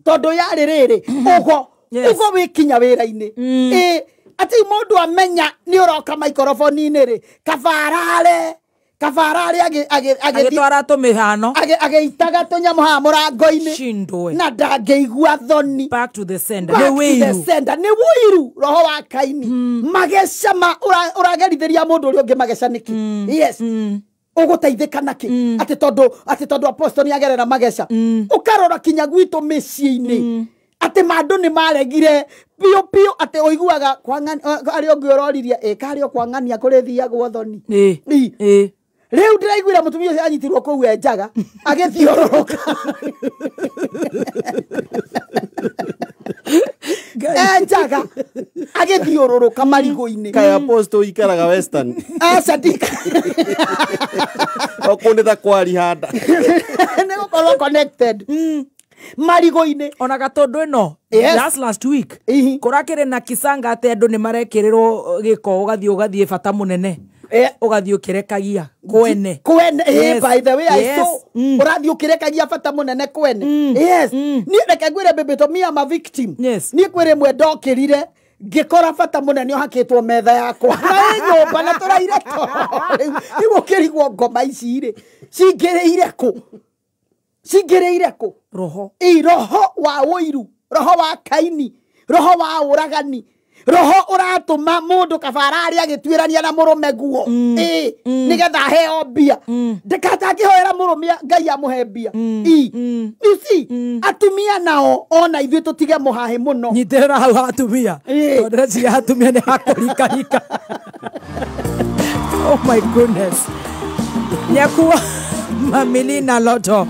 Tondũ yarĩ rĩrĩ ũgo ũgo wĩkinya wĩra-inĩ. Atĩ mũndũ amenya nĩ ũroka maikoroboni-inĩ rĩ, kabarare kabarare agĩtwara tũmĩhano agĩitaga tũnyamũ haha mũrango-inĩ na ndangĩigua thoni. Back to the sender. Nĩ ũiru, roho wa Kaini. Mageca ũragerithĩria mũndũ ũrĩa ũngĩ mageca nĩkĩ? Yes. Ũgũteithĩka nakĩ? Atĩ tondũ apostle nĩ agerera mageca. Ũkarora kinya gwitũ mĩciĩ-inĩ atĩ mandũ nĩ maregire piũ piũ atĩ ũiguaga arĩa ũngĩ ũroririe ĩ karĩ o kwa ng'ania kũrĩthiagwo thoni. Rĩu ndĩraiguire mũtumia ũcio anyitirwo kũu e njaga agĩthiũrũrũka. E njaga agĩthiũrũrũka marigũ-inĩ. Kaĩ apostle ikaraga Western? Aca ndika. O kũu nĩ ta kwari handa. Nĩ gũkorwo connected. Marigũ-inĩ. Ona gatũndũ ĩno last week kũrakĩrĩ na kisanga atĩ andũ nĩ marekĩrĩrwo gĩko ũgathiĩ bata mũnene. Ũgathiĩ ũkĩrekagia kwene kwene. By the way I saw ũrathiĩ ũkĩrekagia bata mũnene kwene. Yes, niĩ reke ngwĩre Baby Top, me am a victim. Niĩ kwĩ rĩmwe ndokĩrire ngĩkora bata mũnene ũhakĩtwo metha yakwa na ĩ nyũmba na tũraire toro. Rĩu ũkĩrigwo ngoma ici rĩ cingĩrĩire kũ? Cingĩrĩire kũ? Roho. Roho wa ũiru, roho wa Kaini, roho wa ũragani, roho ũratũma mũndũ kabara arĩa agĩtuĩrania na mũrũme guo nĩgetha aheo mbia. Ndĩkatangĩhoera mũrũme Ngai amũhe mbia. You see, atumia nao ona ithuĩ tũtige mũhahĩ mũno. Nyitĩrĩra hau ha atumia tondũ ndĩreciria atumia nĩ hakũrikarika. Oh my goodness. Nyakuwa Mamilina Loto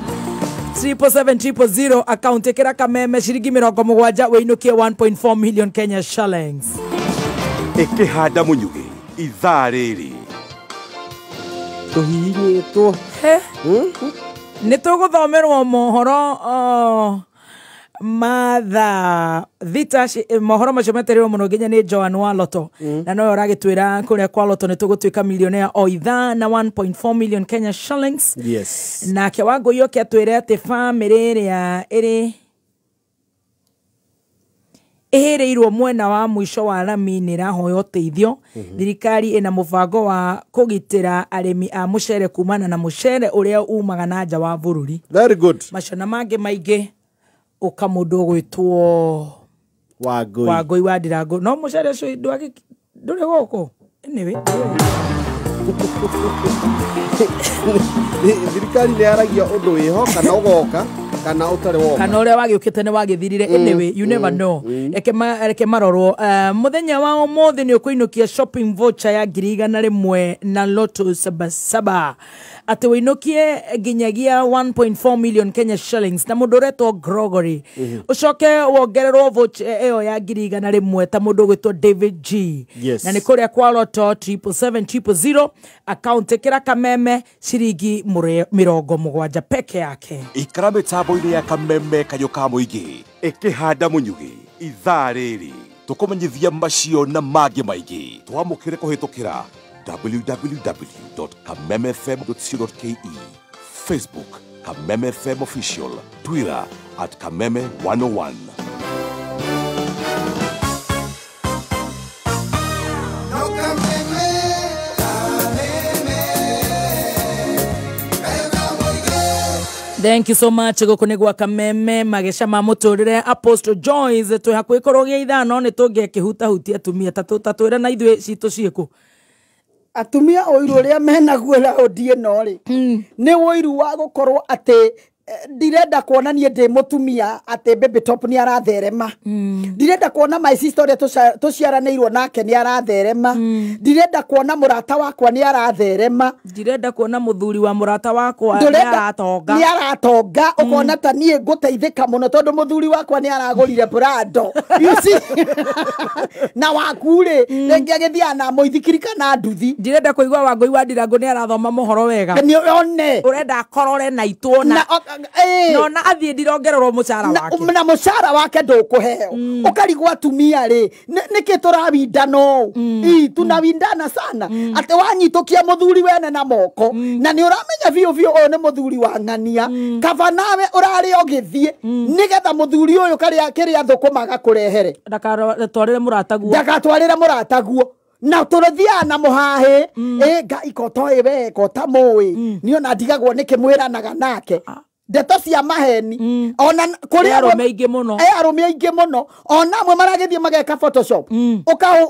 777 000 account ĩkĩra kameme ciringi 70 wĩinũkie 1.4 million Kenya shillings. Ĩkĩhanda mũnyugĩ ithaa rĩrĩ tũhihinyĩtwo. Nĩ tũgũthomerwo mohoro Matha thita mohoro macio metereirwo mũno nginya nĩ Joan wa Loto na nowe ũragĩtwĩra kũrĩa kwa Loto nĩ tũgũtuĩka millionaire o ithaa na 1.4 million Kenya shillings. Yes. Nake Wangũi oke atwĩre atĩ bamĩrĩ ĩrĩa ĩrĩ ĩhĩrĩirwo mwena wa mũico wa rami nĩ ĩrahoya ũteithio. Thirikari ĩna mũbango wa kũgitĩra arĩmi a mũcere kumana na mũcere ũrĩa umaga na nja wa bũrũri. Very good. Macio na mangĩ maingĩ ũka mũndũ ũgwĩtwo Wangũi. Wangũi wa Ndirango. No mũcere ũcio ndũrĩ gũkũ. Anyway. Thirikari nĩ yaragia ũndũ wĩho kana ũgoka kana ũtarĩ woka. Kana ũrĩa wagĩũkĩte nĩ wagĩthirire. Anyway, you never know. Reke marorwo. Mũthenya wa ũmũthĩ nĩ ũkũinũkia shopping voucher ya 100,000 na Lotto 77. Atĩ ũinũkie nginyagia 1.4 million Kenya shillings na mũndũ ũretwo Gregory. Ũcoke wongererwo voucher ĩyo ya 100,000 ta mũndũ ũgwĩtwo David G. Yes. Na nĩ kũrĩa kwa Lotto 777 000 account ĩkĩra kameme ciringi 70 peke yake. Ikara mĩtambo-inĩ ya kameme kayũ ka mũingĩ ĩkĩhanda mũnyugĩ ithaa rĩrĩ tũkũmenyithia macio na mangĩ maingĩ. Twamũkĩre kũhĩtũkĩra www.kamemefm.co.ke, Facebook Kameme FM Official, Twitter at Kameme 101. Thank you so much. Gũkũ nĩ gwa Kameme mageca ma mũtũrĩre. Apostle Joyce twĩ hakuhĩ kũrũgia ithano nĩ tũngĩakĩhutahutia atumia ta twĩre na ithuĩ citũ ciĩkũ. Atumia ũiru ũrĩa menaguo raũndi ĩno rĩ nĩ ũiru wa gũkorwo atĩ ndirenda kuona niĩ ndĩ mũtumia atĩ Baby Top nĩ aratherema. Ndirenda kuona my sister ũrĩa tũciaranĩirwo nake nĩ aratherema. Ndirenda kuona mũrata wakwa nĩ aratherema. Ndirenda kuona mũthuri wa mũrata wakwa nĩ aratonga. Nĩ aratonga ũkona ta niĩ ngũteithĩka mũno tondũ mũthuri wakwa nĩ aragũrire Prado. You see? Na waku rĩ rĩngĩ agĩthiaga na mũithikiri kana nduthi. Ndirenda kũigua Wangũi wa Ndirango nĩ arathoma mohoro wega. Nĩ one. Ũrenda akorore na itwo na no na athiĩ ndirongererwo mũcara wake. Na mũcara wake ndũkũheo. Ũkarigwo atumia rĩ nĩkĩ tũrawindana ũũ? Ii tunawindana sana. Atĩ wanyitũkia mũthuri wene na moko na nĩ ũramenya biũ biũ ũyũ nĩ mũthuri wa ng'ania. Kaba nawe ũrarĩ ũgĩthiĩ nĩgetha mũthuri ũyũ kĩrĩa thũkũma agakũrehere. Ndagatwarĩre mũrataguo. Ndagatwarĩre mũrataguo. Na tũrĩthiaga na mũhahĩ ĩ Ngai ko toĩ we ko ta mũĩ niĩ ona ndigagwo nĩkĩ mwĩranaga nake. Ndeto cia maheni ona kũrĩ arũme aingĩ mũno. Arũme aingĩ mũno ona amwe maragĩthiĩ mageka Photoshop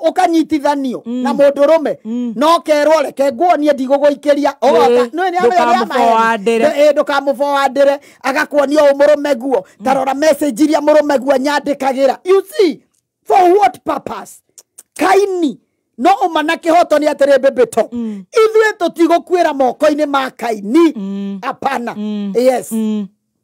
ũkanyitithanio na mũndũrũme no kerwo reke nguonie ndigũgũikĩria ũgoka nĩ ndũkamũforwardĩre agakuonia ũũ mũrũme guo ta rora message iria mũrũme guo nyandĩkagĩra. You see, for what purpose? Kaini no ũma na kĩhoto nĩ atĩrĩ Baby Top ithuĩ tũtigũkuĩra moko-inĩ ma Kaini. Hapana. Yes.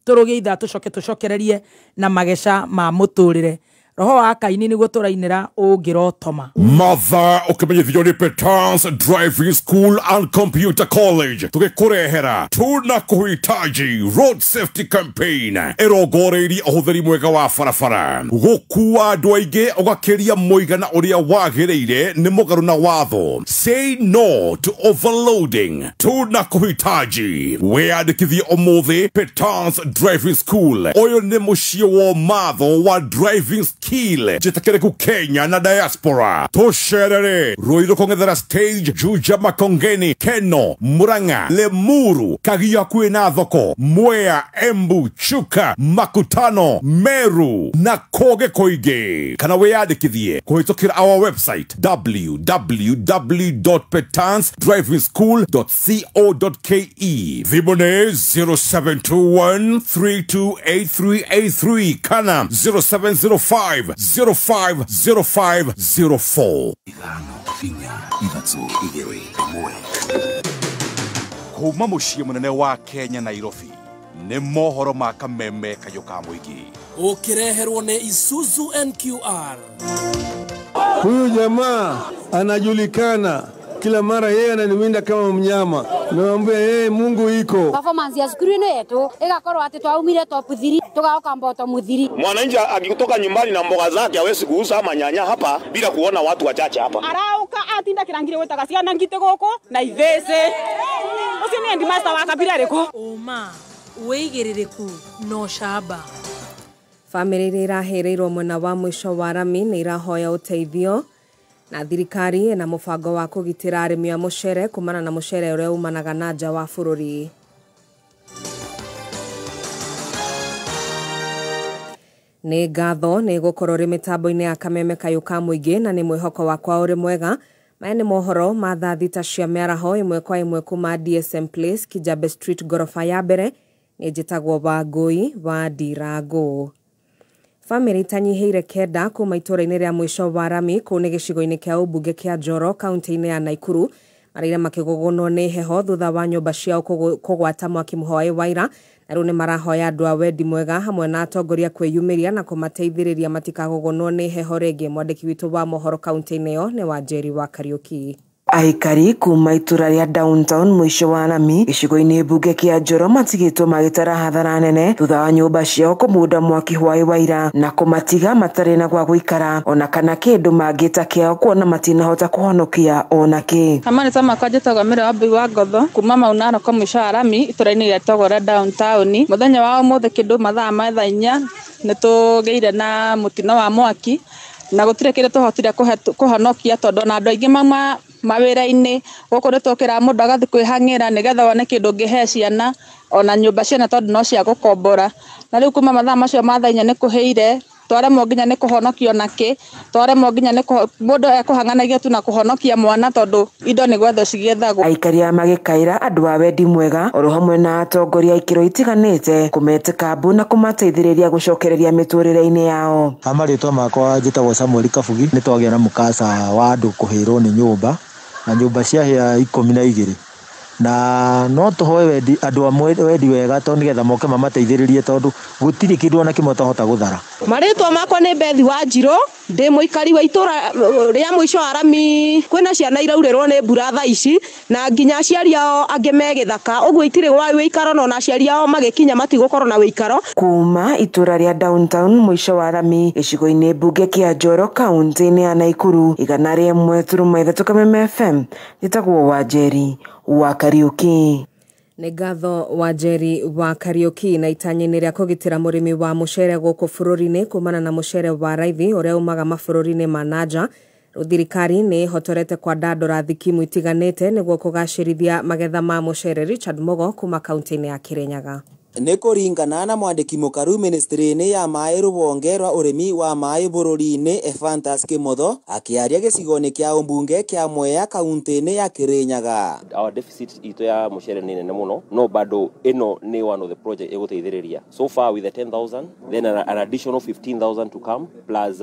Tũrũgie ithaa tũcoke tũcokererie na mageca ma mũtũrĩre. Roho wa Kaini nĩguo tũrainĩra ũngĩrotoma. Mother ũkĩmenyithio nĩ Petans Driving School and Computer College tũgĩkũrehera tuna kuhitaji road safety campaign ĩrongoreirie ũhũthĩri mwega wa barabara. Gũkua andũ aingĩ ũgakĩria mũigana ũrĩa wagĩrĩire nĩ mũgarũ na watho. Say no to overloading. Tuna kuhitaji. Wĩyandĩkithie ũmũthĩ Petans Driving School. Ũyũ nĩ mũciĩ wa matho wa driving skill njĩtĩkĩrĩku Kenya na diaspora. Tũcerere Ruiru kũng'ethera stage, Juja, Makongeni, Keno, Murang'a, Lemuru, Kagia kwĩna thoko, Mwea, Embu, Chuka, Makutano, Meru na kũngĩ kũingĩ. Kana wĩyandĩkithie kũhĩtũkĩra our website www.petansdrivingschool.co.ke. Thimũ nĩ 0721 328383 kana 0705 050504. 5 4 3 2 1. Kuma mũciĩ mũnene wa Kenya Nairobi nĩ mohoro ma Kameme kayũ ka mũingĩ ũkĩreherwo nĩ Isuzu NQR. Huyu jamaa anajulikana Kila mara yeye ananiwinda kama mnyama. Naambia yeye Mungu iko. Performance ya cukuru ino yetu igakorwo ati twaumire top 3 tugaoka bottom 3. Mwananchi akitoka nyumbani na mboga zake hawezi kuuza ama nyanya hapa bila kuona watu wachache hapa. Arauka atinda kirangire wetaga ciana ngite guku na ivese. Ucio ni headmaster wa kabira riko. Uma wigiririku no shaba. Famĩlĩ iria irahereirwo mwena wa mũico wa rami nĩ irahoya ũteithio na thirikari na mũbango wa kũgitĩra arĩmi a mũcere kumana na mũcere ũrĩa umanaga na nja wa bũrũri. Nĩ ngatho nĩ gũkorwo rĩ mĩtambo-inĩ ya Kameme Kayũ ka mũingĩ na nĩ mwĩhoko wakwa ũrĩ mwega. Maya nĩ mohoro ma thaa 6 cia mĩaraho ĩmwe kwa ĩmwe kuma DSM Place, Kijabe Street, goroba ya mbere. Nĩ njĩtagwo Wangũi wa Ndirangũ. Famĩlĩ itanyihĩire 9 kuma itũũra-inĩ rĩa mũico wa rami kũu nĩ gĩcigo-inĩ kĩa ũmbunge kĩa Njoro kaunti-inĩ ya Naikuru maraire makĩgũgũnwo nĩ heho thutha wa nyũmba ciao kũgwata mwaki mũhwaĩ wa ira, na rĩu nĩ marahoya andũ a wendi mwega hamwe na atongoria kwĩyumĩria na kũmateithĩrĩria matikagũgũnwo nĩ heho rĩngĩ. Mwandĩki witũ wa mohoro kaunti-inĩ ĩyo nĩ Wanjeri wa Kariũki. Aikari kuma itura rĩa downtown mũico wa rami gĩcigo-inĩ mbunge kĩa Njoro matigĩtwo magĩtara hathara nene thutha wa nyũmba ciao kũmunda mwaki hwaĩ wa ira na kũmatiga matarĩ na gwa gũikara ona kana kĩndũ mangĩta kĩao kuona matinahota kũhonokia ona kĩ. Amarĩtwa makwa njĩtagwo Mĩra wa Mbui wa Ngotho kuma Mau Narok mũico wa rami itũra-inĩ rĩa Togora downtown. Mũthenya wa ũmũthĩ kĩndũ mathaa ma thaa 4 nĩtũgĩire na mũtino wa mwaki na gũtirĩ kĩndũ tũhotire kũhonokia tondũ ona andũ aingĩ mauma mawĩra-inĩ gũkũ nĩtũkĩra mũndũ agathiĩ kwĩhang'ĩra nĩgetha wone kĩndũ ũngĩhe ciana ona nyũmba ciana tondũ no cia gũkombora. Na rĩu kuma mathaa macio ma thaa 4 nĩ kũhĩire twaremwo nginya nĩ kũhonokia onakĩ, twaremwo nginya nĩ mũndũ ekũhang'anagia tu na kũhonokia mwana tondũ indo nĩ gwethwo cigĩethagwo. Aikari aya magĩkaĩra andũ a wendi mwega oro hamwe na atongoria a ikĩro itiganĩte kũmetĩka mbu na kũmateithĩrĩria gũcokereria mĩtũrĩre-inĩ yao. Marĩtwa makwa njĩtagwo Samuel Kabugi. Nĩ twagĩa na mũkasa wa andũ kũhĩrwo nĩ nyũmba na nyũmba ciahĩa 12 na no tũhoe wendi andũ amwe wendi wega tondũ nĩgetha moke mamateithĩrĩrie tondũ gũtirĩ kĩndũ ona kĩmwe twahota gũthara. Marĩtwa makwa nĩ Bethi wa Njirũ, ndĩ mũikari wa itũra rĩa mũico wa rami. Kwĩna ciana iraurĩrwo nĩ mbura thaa ici na nginya aciari ao angĩ me gĩthaka, ũguo itirĩ wĩikaro na ona aciari ao magĩkinya matigũkorwo na wĩikaro. Kuma itũra rĩa downtown mũico wa rami gĩcigo-inĩ mbunge kĩa Njoro kaunti-inĩ ya Naikuru 101.3 Kameme FM, njĩtagwo Wanjeri wa Kariũki. Nĩ ngatho Wanjeri wa Kariũki. Na itanya-inĩ rĩa kũgitĩra mũrĩmi wa mũcere gũkũ bũrũri-inĩ kumana na mũcere wa raithi ũrĩa umaga mabũrũri-inĩ ma nanja, thirikari nĩ ĩhotorete kwandandũra thikimu itiganĩte nĩguo kũgacĩrithia magetha ma mũcere. Richard Mugo kuma kaunti-inĩ ya Kirinyaga. Nĩ kũringana na mwandĩki mũkaru ministry-inĩ ya maĩ rũhonge rwa ũrĩmi wa maĩ bũrũri-inĩ Ephantus Kimotho akĩaria gĩcigo-inĩ kĩa ũmbunge kĩa Mwea kaunti-inĩ ya Kirinyaga. Our deficit itũ ya mũcere nĩ nene mũno no bado ĩno nĩ one of the project ĩgũteithĩrĩria. So far with the 10,000 then an additional 15,000 to come plus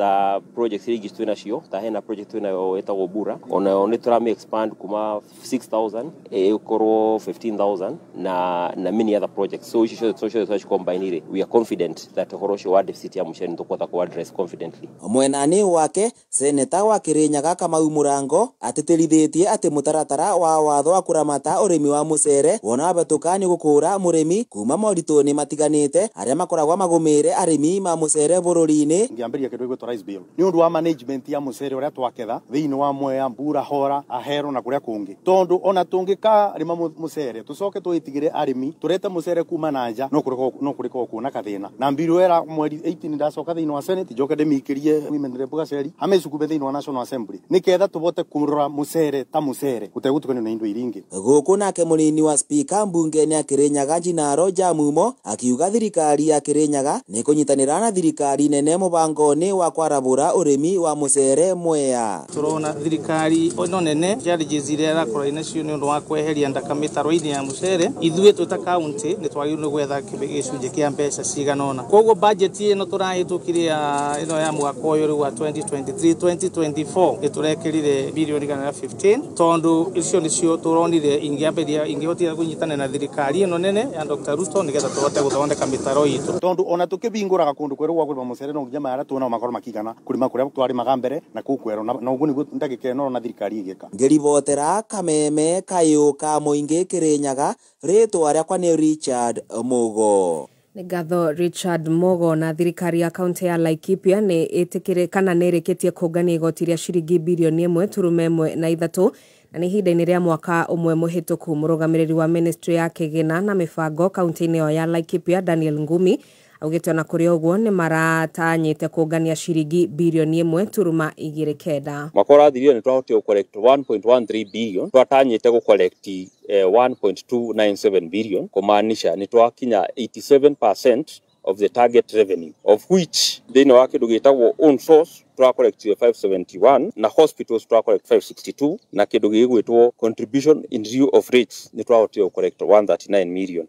projects iria ingĩ twĩ nacio ta hena project twĩ nayo ĩtagwo Bura onayo nĩ tũrame expand kuma 6,000 ĩgũkorwo 15,000 na many other projects. So icio social social combine we are confident that ũhoro ũcio wa deficit ya mũcere nĩtũkũhota kũ address confidently. Mwenani wake seneta wa Kirinyaga Kamau Murango atĩtĩrithĩtie atĩ mũtaratara wa watho wa kũramata ũrĩmi wa mũcere wona wabetũka nĩ gũkũra mũrĩmi kuma moritũ-inĩ matiganĩte arĩa makoragwo magũmĩire arĩmi ma mũcere bũrũri-inĩ. Ngĩambĩrĩria kĩndũ gĩgwĩtwo rice bill nĩ ũndũ wa management ya mũcere ũrĩa twaketha thĩinĩ wa Mwea, Mbura, Hora, Ahero na kũrĩa kũngĩ, tondũ ona tũngĩkarĩma mũcere tũcoke tũĩtigĩre arĩmi tũrete mũcere kuma na nja no kũrĩkorwo kuona kathĩna na mbiru era mweri 18 ndacoka thĩinĩ wa Senate njoke ndĩmĩikĩrie women rep Gaceri amĩcukube thĩinĩ wa National Assembly nĩketha tũbote kũrora mũcere ta mũcere gũtegũtukanio na indo iria ingĩ. Gũkũ nake mũnini wa spika mbunge-inĩ ya Kirinyaga Njinaro Jamumo akiuga thirikari ya Kirinyaga nĩ kũnyitanĩra na thirikari nene mũbango-inĩ wa kwarabũra ũrĩmi wa mũcere Mwea. Tũrona thirikari ĩno nene challenges iria ĩrakorwo inacio nĩ ũndũ wa kweheria ndaka mĩtaro-inĩ ya mũcere. Ithuĩ twĩ ta county nĩ twagĩrĩirwo nĩ gwetha gĩcunjĩ kĩa mbeca cigana ũna. Koguo budget ĩno tũrahĩtũkirie ya ĩno ya mwaka ũyũ rĩu wa 2023 2024 nĩ tũrekĩrire birioni 115 tondũ icio nĩcio tũronire ingĩambĩrĩria ingĩhotire kũnyitana na thirikari ĩno nene ya Dr. Ruto nĩgetha tũhote gũthondeka mĩtaro itũ. Tondu ona tukibinguraga kundu kweru gwa kurima mucere no nginya maya tuona makorwo makigana kurima kuria twarimaga mbere na kuu kweru na uguo niguo ndagika ĩno na thirikari igika. Ngĩribotera Kameme Kayũ ka Mũingĩ Kĩrĩnyaga, rĩtwa rĩakwa nĩ Richard Mugo. Nĩ ngatho Richard Mugo. Na thirikari ya kaunti ya Laikipia nĩ ĩtĩkĩrĩ kana nĩ ĩrĩkĩtie kũngania igoti rĩa ciringi birioni 1.3 na nĩ ihinda-inĩ rĩa mwaka ũmwe mũhĩtũku. Mũrũgamĩrĩri wa ministry ya kĩgĩna na mĩbango kaunti-inĩ ĩyo ya Laikipia Daniel Ngumi augĩte ona kũrĩ ũguo nĩ maratanyĩte kũngania ciringi birioni 1.29. Mwaka ũrathirire nĩ twahotire gũ-collect 1.13 billion, twatanyĩte gũ-collect 1.297 billion, kumaanisha nĩ twakinya 87% of the target revenue, of which thĩinĩ wa kĩndũ gĩtagwo own source twacollectire 571 na hospitals twacollect 562 na kĩndũ gĩgwĩtwo contribution in lieu of rates nĩ twahotire gũ-collect 139 million.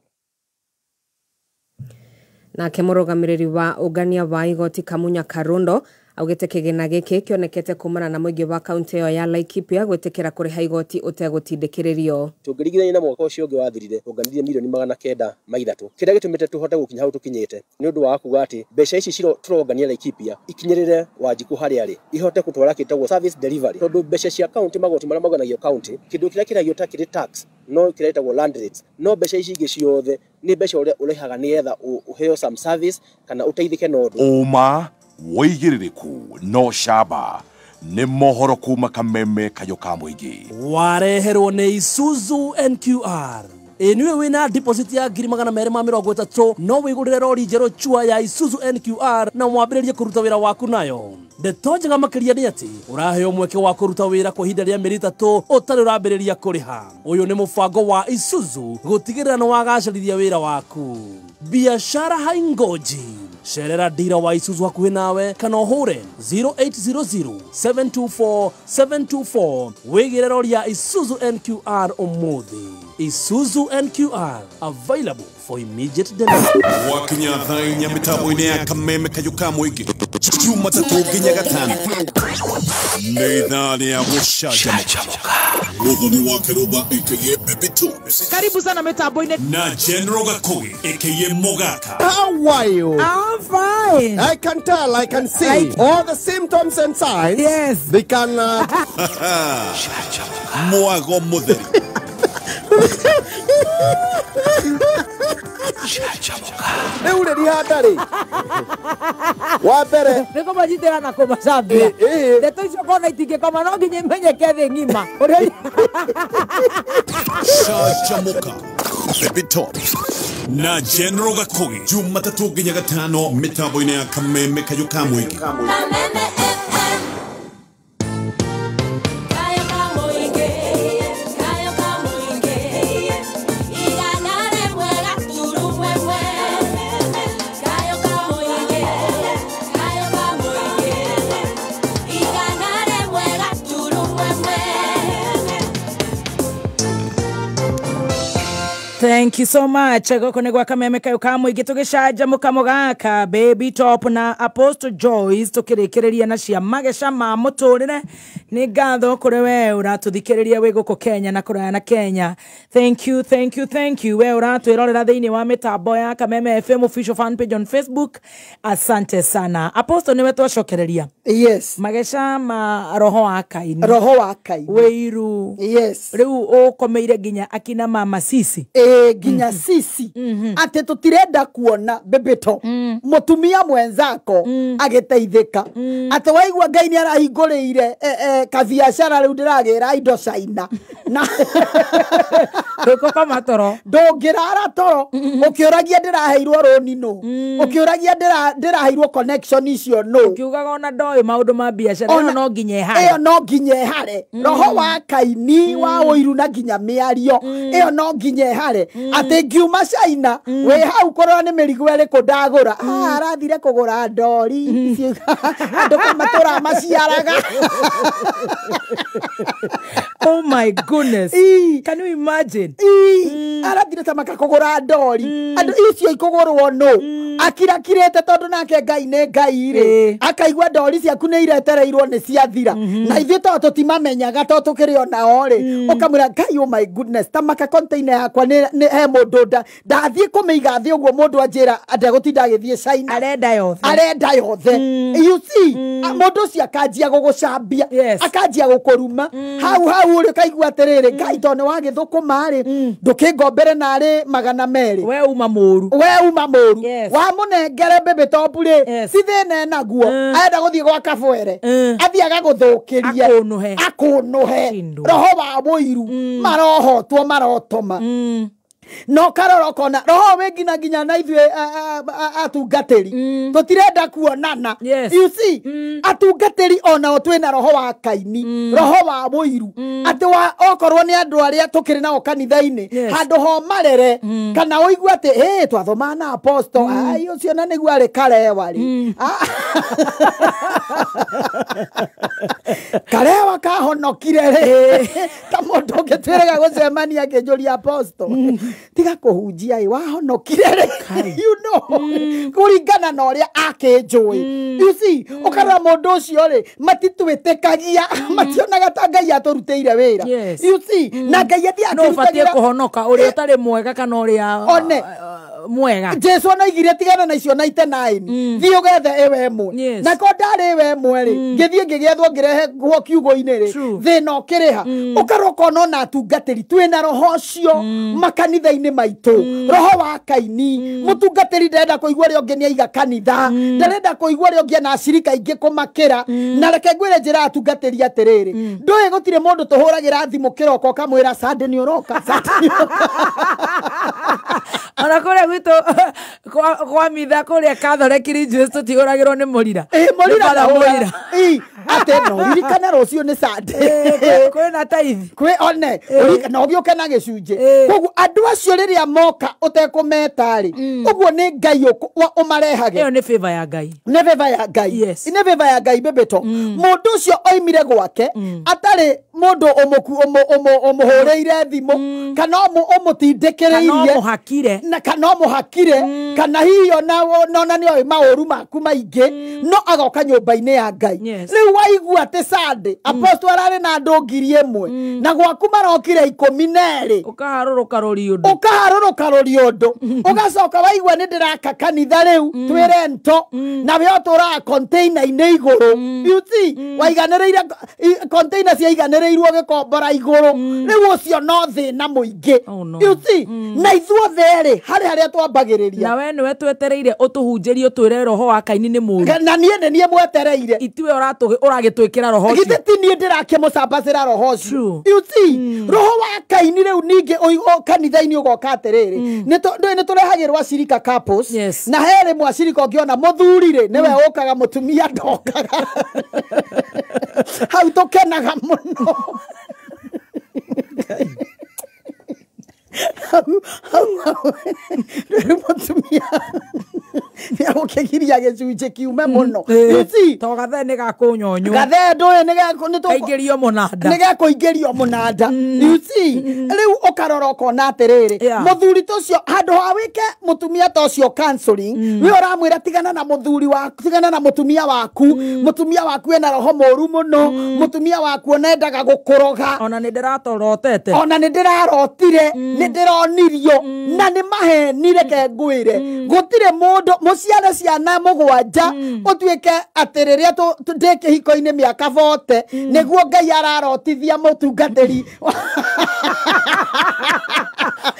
Nake mũrũgamĩrĩri wa ũngania wa igoti Kamunya Karundo augĩte kĩgĩna gĩkĩ kĩonekete kumana na mũingĩ wa kaunti ĩyo ya Laikipia gwĩtĩkĩra kũrĩha igoti ũtegũtindĩkĩrĩrio. Tũngĩringithania na mwaka ũcio ũngĩ wathirire tũnganirie milioni 903. Kĩrĩa gĩtũmĩte tũhote gũkinya hau tũkinyĩte nĩ ũndũ wa kuga atĩ mbeca ici tũrongania Laikipia ikinyĩrĩre Wanjikũ harĩa arĩ, ihote gũtwara kĩtagwo service delivery, tondũ mbeca cia kaunti, magoti marĩa monganagio kaunti, kĩndũ kĩrĩa kĩragio ta kĩrĩ tax no kĩrĩa gĩtagwo land rates, no mbeca ici ingĩ ciothe nĩ mbeca ũrĩa ũrĩhaga nĩgetha ũheo some service kana ũteithĩke na ũndũ. Ũma wĩigĩrĩrĩku no camba nĩ mohoro kuma Kameme Kayũ ka Mũingĩ. Wareherwo nĩ Isuzu NQR. Ĩ nĩwe wĩna deposit ya 230,000 no wĩgũrĩre rori njerũ chua ya Isuzu NQR na mwambĩrĩrie kũruta wĩra waku nayo. Ndeto njega makĩria nĩ atĩ ũraheo mweke wa kũruta wĩra kwa ihinda rĩa mĩeri 3 ũtarĩ ũrambĩrĩria kũrĩha. Ũyũ nĩ mũbango wa Isuzu gũtigĩrĩra nĩ wagacĩrithia wĩra waku. Biashara haingoji. Cerera dira wa Isuzu hakuhĩ nawe kana ũhũre 0800 724 724 wĩgĩre rori ya Isuzu NQR ũmũthĩ. Isuzu NQR available for immediate delivery. Wakinya thaa inya mĩtambo-inĩ ya Kameme Kayũ ka Mũingĩ Jumatatũ nginya Gatano nĩ ithaa rĩa gũcanjamũka. Muthoni wa Kĩrũmba aka Baby Tones. Karibu sana mĩtambo-inĩ na General Gakogi aka Mogaka. How are you? I'm fine. I can tell, I can see all the symptoms and signs. Yes. They can Mwago mutheri. Rĩu rĩ rihandarĩ wa mbere nĩ kũmanyitĩra na kũmacambia ndeto icio kona itingĩkoma no nginya imenyeke thĩ ng'ima. Canjamũka Baby Top na General Gakogi Jumatatũ nginya Gatano mĩtambo-inĩ ya Kameme Kayũ ka Mũingĩ. Kameme FM. Kayũ ka Mũingĩ, Kayũ ka Mũingĩ, 101.1. Kayũ ka Mũingĩ, Kayũ ka Mũingĩ, 101.1. Thank you so much. Gũkũ nĩ gwa Kameme Kayũ ka Mũingĩ tũgĩcanjamũka mũgaka Baby Top na Apostle Joyce tũkĩrĩkĩrĩria na cia mageca ma mũtũrĩre. Nĩ ngatho kũrĩ we ũratũthikĩrĩria wĩ gũkũ Kenya na kũraya na Kenya. Thank you, thank you, thank you. We ũratwĩrorera thĩinĩ wa mĩtambo ya Kameme FM official fan page on Facebook. Asante sana. Apostle nĩwe twacokereria. Yes. Mageca ma roho wa Kaini. Roho wa Kaini. Wĩiru. Yes. Rĩu ũkomeire nginya akina mama Sisi. Nginya Sisi. Atĩ tũtirenda kuona Bebito mũtumia mwenzako agĩteithĩka. Atĩ waigua Ngai nĩ arahingũrĩire kabiacara rĩu ndĩragĩra indo China na ndũngĩkoma toro, ndũngĩrara toro ũkĩũragia ndĩraheirwo rũni nũ, ũkĩũragia ndĩraheirwo connection icio nũ, ũkiugaga ona ndoĩ maũndũ ma biacara ĩyo no nginya ĩhare, ĩyo no nginya ĩhare. Roho wa Kaini wa ũiru na nginya mĩario ĩyo no nginya ĩhare. Atĩ ngiuma China wĩ hau kũrora nĩ mĩrigo ĩrĩkũ ndagũra, arathire kũgũra ndori andũ kũmatũra maciaraga. Oh my my goodness. Can you imagine? Arathire ta makakũgũra ndori. Andũ icio ikũgũrwo no. Akirakirĩte tondũ nake Ngai nĩ Ngai rĩ. Akaigua ndori ciaku nĩ iretereirwo nĩ ciathira. Na ithuĩ to tũtimamenyaga to tũkĩrĩ onao rĩ. Ũkamwĩra Ngai, oh my goodness, ta maka container yakwa nĩ he mũndũ ndathiĩ kũmĩiga thĩ ũguo mũndũ anjĩra ndegũtinda agĩthiĩ China. Arenda yothe. Arenda yothe. You see, mũndũ ũcio akanjia gũgũcambia. Akanjia gũkũruma. Hau hau ũrĩ ũkaigua atĩrĩrĩ, Ngai to nĩ wagĩthũkũma rĩ, ndũkĩngombere narĩ 200. We uma mũru. We uma mũru. Wamũnengere baby top rĩ, ti thĩna enaguo. Arenda gũthiĩ gwa kabwere. Athiĩ agagũthũkĩrie. Akũnũhe. Akũnũhe. Roho wa mũiru. Marohotwo marotoma. No karora kona roho we nginya nginya na ithuĩ atungatĩri tũtirenda kuonana. You see, atungatĩri onao twĩna roho wa Kaini, roho wa mũiru, atĩ wa okorwo nĩ andũ arĩa tũkĩrĩ nao kanitha-inĩ handũ ho marere kana ũigue atĩ hĩ twathoma na apostle ai ũcio na nĩguo arĩ karewa rĩ. Karewa kahonokire rĩ ta mũndũ ũngĩtwĩrĩga gũcemania akĩnjũria apostle tiga kũhunjia ĩ wahonokire rĩ, you know, kũringana na ũrĩa akĩnjũĩ. You see, ũkarora mũndũ ũcio rĩ, matitwĩtĩkagia, mationaga ta Ngai atũrutĩire wĩra. You see, na Ngai athiĩ No ũbatiĩ akĩrutagĩra kũhonoka ũrĩa ũtarĩ mwega kana ũrĩa one mwega. Jesu onaigire tigana na icio 99 thiĩ ũgethe ĩwe ĩmwe. Na ko ndarĩ ĩwe ĩmwe rĩ, ngĩthiĩ ngĩgethwo ngĩrehe guo kiugo-inĩ rĩ, thĩna ũkĩrĩha. Ũkarora ũkona ona atungatĩri twĩna roho ũcio makanitha-inĩ maitũ, roho wa Kaini. Mũtungatĩri ndarenda kũigua ũrĩa ũngĩ nĩaiga kanitha, ndarenda kũigua ũrĩa ũngĩ ena acirika aingĩ kũmakĩra. Na reke ngwĩre njĩra atungatĩri atĩrĩrĩ, ndũĩ gũtirĩ mũndũ tũhũragĩra thimũ kĩroko ũkamwĩra Sunday nĩ ũroka, Sunday nĩ ũroka. Ona kũrĩa gwitũ kwa mitha kũrĩa Catholic Religious tũtihũragĩrwo nĩ mũrira. Mũrira mũrira. Atĩ no ririkane rũciũ nĩ Sunday. Kwĩna tithe. Kwĩ one na ũgĩũke na gĩcunjĩ. Koguo andũ acio rĩrĩa moka ũtekũmeta rĩ, ũguo nĩ Ngai ũmarehage. Ĩyo nĩ favor ya Ngai. Nĩ favor ya Ngai. Nĩ favor ya Ngai bebetũ. Mũndũ ũcio oimire gwake atarĩ mũndũ ũmũhũrĩire thimũ kana ũmũtindĩkĩrĩirie kana ũmũhakire na kana ũmũhakire kana hihi ona nĩoĩ maũru maku maingĩ, no agoka nyũmba-inĩ ya Ngai. Rĩu waigua atĩ Sunday apostle ararĩ na andũ 1000 na gwaku marokire 12, ũkaharũrũka rũri ũndũ, ũkaharũrũka rũri ũndũ, ũgacoka waigua nĩ ndĩraka kanitha rĩu twĩ rento na we ũtũraga container-inĩ igũrũ. You see, waiganĩrĩire container ciaiganĩrĩirwo gĩkombora igũrũ. Rĩu ũcio no thĩna mũingĩ. You see, na ithuothe rĩ harĩ harĩa twambagĩrĩria. Na we nĩwe twetereire ũtũhunjĩrie ũtwĩre roho wa Kaini nĩ mũũru. Na niĩ nĩ niĩ mwetereire. Itiwe ũragĩtwĩkĩra roho ũcio. Githĩ ti niĩ ndĩrakĩmũcambacĩra roho ũcio. You see, roho wa Kaini rĩu ningĩ kanitha-inĩ ũgoka atĩrĩrĩ, nĩ tũrehagĩrwo acirika couples, na he rĩmwe acirika ũngĩona mũthuri rĩ nĩwe ũkaga mũtumia ndokaga. Hau tũkenaga mũno. Rĩu mũtumia nĩagũkĩgiria gĩcunjĩ kiume mũno. You see, to gathee nĩ gakũnyonywo. Gathee ndũĩ kaingĩrio mũnanda. Nĩ gekũingĩrio mũnanda. You see, rĩu ũkarora ũkona atĩrĩrĩ, mũthuri ta ũcio handũ ha wĩke mũtumia ta ũcio counseling, we ũramwĩra tigana na mũthuri waku, tigana na mũtumia waku, mũtumia waku ena roho mũru mũno, mũtumia waku onendaga gũkũroga. Ona nĩ ndĩratorotete. Ona nĩ ndĩrarotire, nĩ ndĩronirio, na nĩ maheni reke ngwĩre. Gũtirĩ mũndũ mũciare ciana 7 ũtuĩke atĩ rĩrĩa ndĩ kĩhiko-inĩ mĩaka 40 nĩguo Ngai ararotithia mũtungatĩri.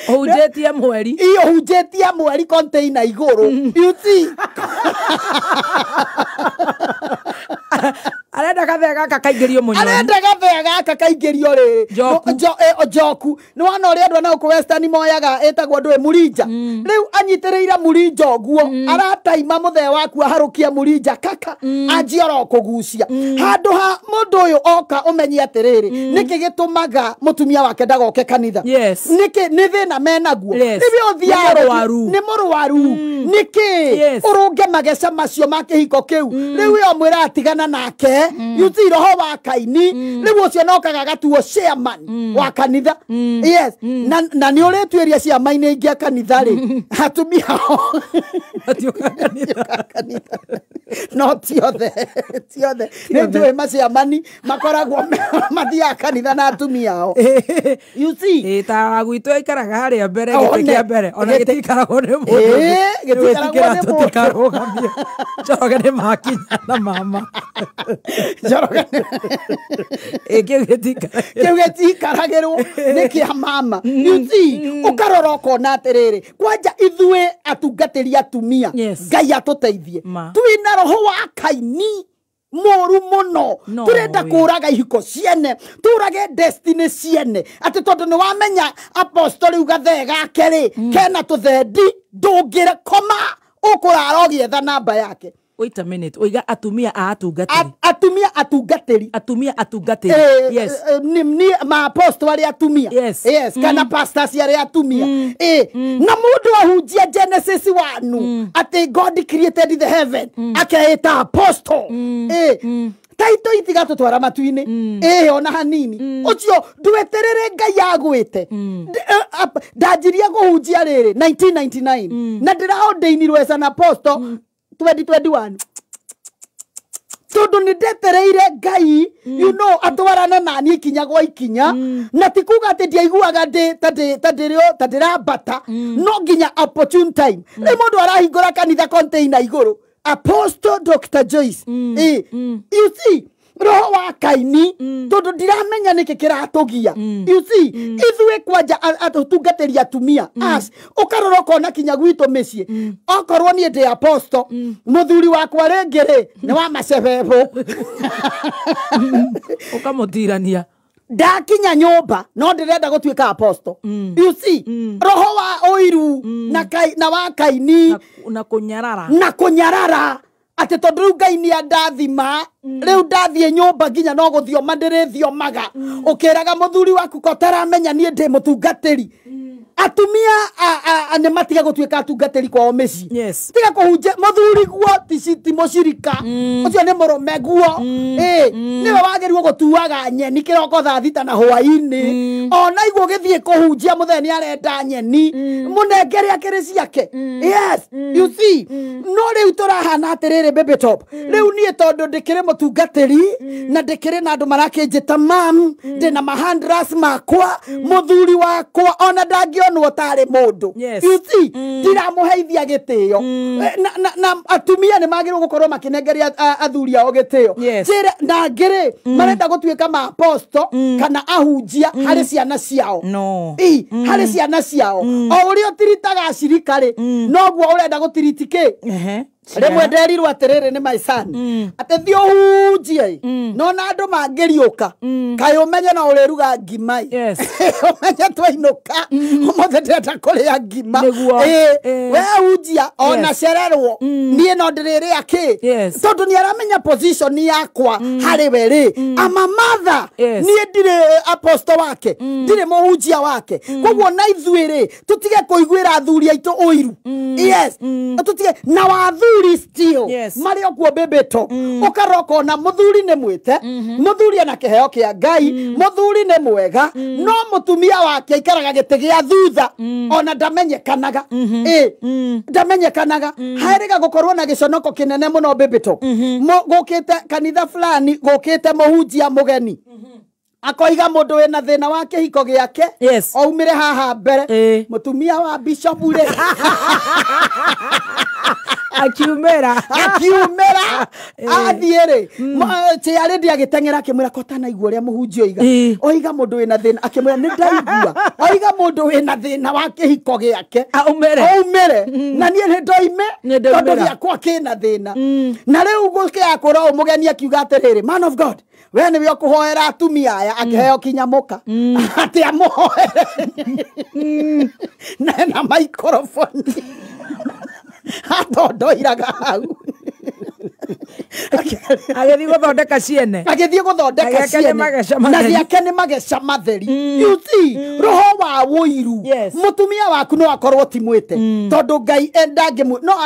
Ũhunjĩtie mweri. Ĩ ũhunjĩtie mweri container igũrũ. You see. Arenda gathee gaka kaingĩrio mũnyoni. Arenda gathee gaka kaingĩrio rĩrĩ. Njoku. Nĩ wona ũrĩa andũ a na gũkũ Western moyaga ĩtagwo ndũĩ mũrinja. Rĩu anyitĩrĩire mũrinja ũguo, arataima mũthee waku aharũkie mũrinja kaka, anjie oro kũgucia. Handũ ha mũndũ ũyũ oka ũmenye atĩrĩrĩ, nĩkĩ gĩtũmaga mũtumia wake ndagoke kanitha? Nĩkĩ nĩ thĩna menaguo? Nĩwe ũthiaga nĩ mũrwaru. Nĩkĩ ũrũnge mageca macio ma kĩhiko kĩu? Rĩu we ũmwĩra atigana nake, You see roho wa Kaini rĩu ũcio nokaga gatuo chairman wa kanitha. Yes, na nĩ ũrĩtuĩria ciama-inĩ ingĩ a kanitha rĩ, atumia ao matiũkaga kanitha. No ti othe nĩ njũĩ maciamani makoragwo mathiaga kanitha na atumia ao. You see, ta gwitũ aikaraga harĩa mbere gĩtĩ kĩa mbere ona gĩtiikaragwo nĩ mũndũ. Gĩtiikaragwo nĩ mũndũ. Tũtikarũgamio. Njoroge nĩ makinya na mama. Njoroge kĩu gĩtiikaragĩrwo nĩ kĩa mama. You see, ũkarora ũkona atĩrĩrĩ, kwanja ithuĩ atungatĩri atumia, Ngai atũteithie, twĩna roho wa Kaini moru muno. Turenda kuraga ihiko ciene, turage destiny ciene, ati tondu ni wamenya apostle riu gathee gake ri kena tuthendi ndungira koma ukurara ugietha namba yake. Wait a minute, oiga atumia a atungatĩri. Atumia atungatĩri. Atumia atungatĩri. Yes. Ni ma apostle arĩa atumia. Yes. Yes, kana pastors arĩa atumia. Na mundu ahunjia Genesis 1 ati God created the heaven akeita apostle. Taito itigatũtwara matu-inĩ ona hanini. Ũcio ndweterere Ngai agwĩte. Ndanjirie kũhunjia rĩrĩ 1999 na ndĩraordainirwo as an apostle 2021. Tondu ni ndetereire Ngai, you know, atwarane na niĩ ikinya gwa ikinya, na ti kuga atĩ ndiaiguaga ta ndĩrambata, no nginya opportune time. Rĩu mũndũ arahingũra kanitha container igũrũ, Apostle Dr. Joyce. You see, roho wa Kaini tondu ndiramenya nĩkĩ kĩratũgia. You see, ithuĩ kwanja atungatĩri atumia as ũkarora ũkona kinya gwitũ mĩciĩ, okorwo niĩ ndĩ apostle, mũthuri wakwa rĩngĩ rĩ nĩ wa macebebo. Ũkamũtirania. Ndakinya nyũmba no ndĩrenda gũtuĩka apostle. You see, roho wa ũiru na wa Kaini na kũnyarara, na kũnyarara atĩ tondũ rĩu Ngai nĩ andathima, rĩu ndathiĩ nyũmba nginya no gũthioma ndĩrĩthiomaga, ũkĩraga mũthuri waku ko taramenya niĩ ndĩ mũtungatĩri. Atumia nĩ matiga gũtuĩka atungatĩri kwao mĩciĩ. Yes. Tiga kũhunjia mũthuri guo ti mũcirika, ũcio nĩ mũrũme guo. Nĩwe wagĩrĩirwo gũtuaga nyeni kĩroko thaa thita na hwaĩ-inĩ. Ona iguo ũgĩthiĩ kũhunjia mũthenya nĩ arenda nyeni, mũnengere akĩrĩ ciake. Yes, you see. No rĩu tũrahana atĩrĩrĩ baby top. Rĩu niĩ tondũ ndĩkĩrĩ mũtungatĩri na ndĩkĩrĩ na andũ marakĩnjĩta mam, ndĩna mahandras makwa, mũthuri wakwa ona ndangĩonwo tarĩ mũndũ. You see, ndiramuheithia gĩtĩo. Na atumia nĩ magĩrĩirwo gũkorwo makĩnengeria athuri ao gĩtĩo. Njĩra na ngĩrĩ marenda gũtuĩka ma apostle kana ahunjia harĩ ciana ciao. Harĩ ciana ciao. O ũrĩa ũtiritaga acirika rĩ, noguo ũrenda gũtiriti kĩ. Rĩmwe nderirwo atĩrĩrĩ nĩ my son, atĩ thiĩ ũhunjie, no na andũ mangĩriũka, kaĩ ũmenye no ũrĩruga ngima. Ũmenye twainũka ũmũthĩ ndĩrenda kũrĩa ngima. We hunjia ona cererwo niĩ no ndĩrĩrĩa kĩ, tondũ nĩ aramenya position yakwa harĩ we rĩ. I'm a mother, niĩ ndirĩ apostle wake, ndirĩ mũhunjia wake. Koguo na ithuĩ rĩ tũtige kũiguĩra athuri aitũ ũiru. Yes, tũtige na wathuri still. Marĩ okuo baby top. Ũkaroka ona mũthuri nĩ mwĩte, mũthuri ena kĩheo kĩa Ngai, mũthuri nĩ mwega, no mũtumia wake aikaraga gĩtĩ gĩa thutha, ona ndamenyekanaga. Ndamenyekanaga. Harĩga gũkorwo na gĩconoko kĩnene mũno baby top. Gũkĩte kanitha fulani, gũkĩte mũhunjia mũgeni, akoiga mũndũ wĩna thĩna wa kĩhiko gĩake aumĩre haha mbere, mũtumia wa bishop rĩ akiumera athiĩ rĩ ciarĩ ndi agĩteng'era akĩmwĩra ko tanaigua ũrĩa mũhunjia oiga, oiga mũndũ wĩna thĩna, akĩmwĩra nĩ ndaigua, oiga mũndũ wĩna thĩna wa kĩhiko gĩake aumĩre, na niĩ nĩ ndoime tondũ gĩakwa kĩna thĩna. Na rĩu gũkĩakũra ũũ mũgeni akiuga atĩrĩrĩ, man of God, we nĩwe ũkũhoera atumia aya, akĩheo kinya mũka atĩ amũhoere na ena microphone atondoiraga hau. Agĩthiĩ gũthondeka ciene. Agĩthiĩ gũthondeka ciene. Na gĩake nĩ mageca matheri. You see, roho wa ũiru. Mũtumia waku no akorwo ti mwĩte. Tondũ Ngai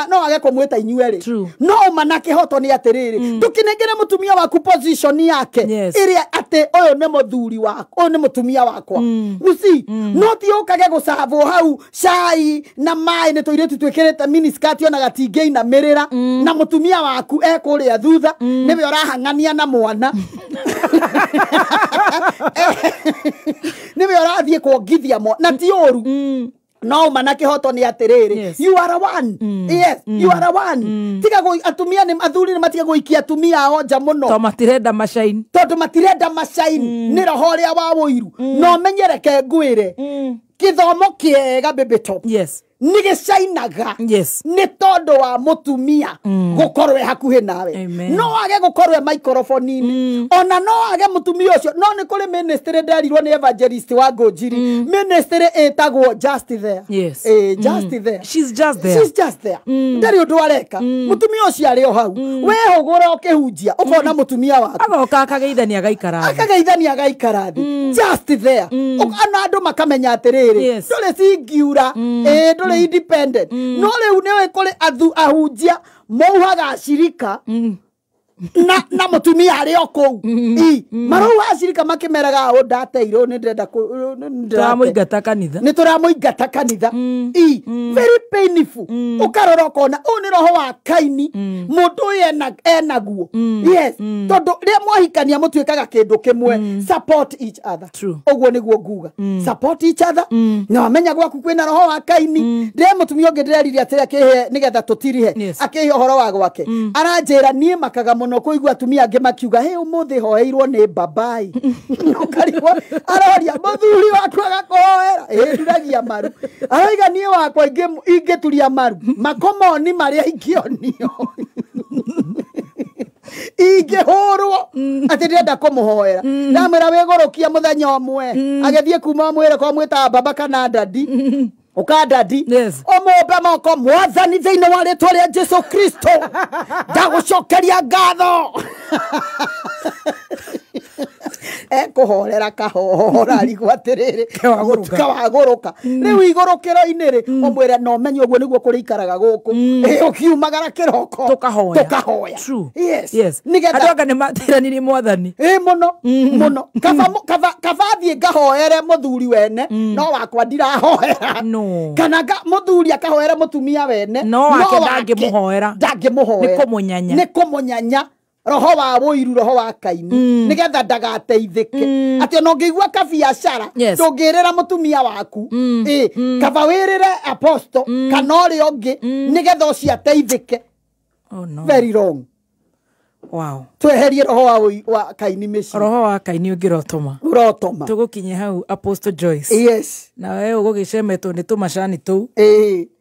no age kũmwĩta inyuĩ erĩ. No ũma na kĩhoto nĩ atĩrĩrĩ. Ndũkĩnengere mũtumia waku position yake. Ĩrĩa atĩ ũyũ nĩ mũthuri wakwa, ũyũ nĩ mũtumia wakwa. You see, no ti ũkage gũcabwo hau cai na maĩ nĩ tũirĩtu twĩkĩrĩte miniskirt ona gatingĩinamĩrĩra na mũtumia waku ekũrĩa thutha nĩwe ũrahang'ania na mwana. Nĩwe ũrathiĩ kuongithia mwana na ti ũru. No mana kĩhoto nĩ atĩrĩrĩ, you are one. Yes, you are one. Tiga atumia nĩ athuri nĩ matiga gũikia atumia ao nja mũno. Tondũ matirenda macaini. Tondũ matirenda macaini nĩ roho ũrĩa wa ũiru. No menyereke ngwĩre kĩthomo kĩega baby top. Yes. Nĩ gĩcainaga. Yes. Nĩ tondũ wa mũtumia gũkorwo e hakuhĩ nawe. No age gũkorwo e microphone-inĩ. Ona no age mũtumia ũcio. No nĩ kũrĩ ministry nderirwo nĩ evangelist wa Ngũnjiri. Ministry ĩtagwo just there. Yes. Just there. She's just there. She's just there. Ndarĩ ũndũ areka. Mũtumia ũcio arĩ o hau. Wehũgũra ũkĩhunjia ũkona mũtumia waku. Agoka akageithania agaikara thĩ. Akageithania agaikara thĩ. Just there. Ona andũ makamenya atĩrĩrĩ. Ndũrĩ cingiura. Ndũrĩ independent. No rĩu nĩwe kũrĩ ahunjia mauhaga acirika na mũtumia arĩ o kũu. Marauha acirika makĩmeraga ũ ndateirwo nĩ ndĩrenda tũramũingata kanitha. Nĩ tũramũingata kanitha. Very painful. Ũkarora ũkona ũyũ nĩ roho wa Kaini. Mũndũ ũyũ enaguo. Yes. Tondũ rĩrĩa mwahikania mũtuĩkaga kĩndũ kĩmwe. Support each other. Ũguo nĩguo nguga. Support each other. Na wamenya gwaku kwĩna roho wa Kaini. Rĩrĩa mũtumia ũngĩ ndĩrerire atĩrĩ akĩhe nĩgetha tũtirihe. Akĩhe ũhoro wa gwake. Aranjĩra niĩ makaga mũno kũigua atumia angĩ makiuga hĩ ũmũthĩ hoeirwo nĩ babai. Ũkarigwo aroria mũthuri waku agakũhoera. Ĩ nduragia maru. Aroiga niĩ wakwa ingĩturia maru. Makomoni marĩa ingĩonio. Ingĩhũrwo atĩ ndĩrenda kũmũhoera. Ndamwĩra wĩgũrũkia mũthenya ũmwe. Agĩthiĩ kuma mwĩre kwa mwĩtaga baba kana dadi. Ukadadi. Yes. Omombe moko mwathani thĩinĩ wa rĩtwa rĩa Jesu Kristo. Ndagũcokeria ngatho. Ekũhorera kahora arigwo atĩrĩrĩ kawagũrũka. Rĩu igũrũkĩro-inĩ rĩ ũmwĩre no menye ũguo nĩguo kũrĩikaraga gũkũ. Ũkiumagara kĩroko tũkahoya. Tũkahoya. True. Yes. Yes. Nĩgetha andũ anga nĩmateranirie mwathani. Mũno mũno. Kaba thiĩ ngahoere mũthuri wene no wakwa ndirahoera. No. Kana mũthuri akahoere mũtumia wene no wake ndangĩmũhoera. Ndangĩmũhoera. Nĩ kũmũnyanya. Nĩ kũmũnyanya. Roho wa ũiru roho wa Kaini nĩgetha ndagateithĩke. Atĩ ona ũngĩigua kabiacara ndũngĩrĩra mũtumia waku. Kaba wĩrĩre apostle kana ũrĩa ũngĩ nĩgetha ũcio ateithĩke. Oh no. Very wrong. Wow. Tweherie roho wa Kaini mĩciĩ. Roho wa Kaini ũngĩrotoma. Ũrotoma. Tũgũkinye hau Apostle Joyce. Yes. Na we ũgũgĩcemetwo nĩ tũmacani tũu.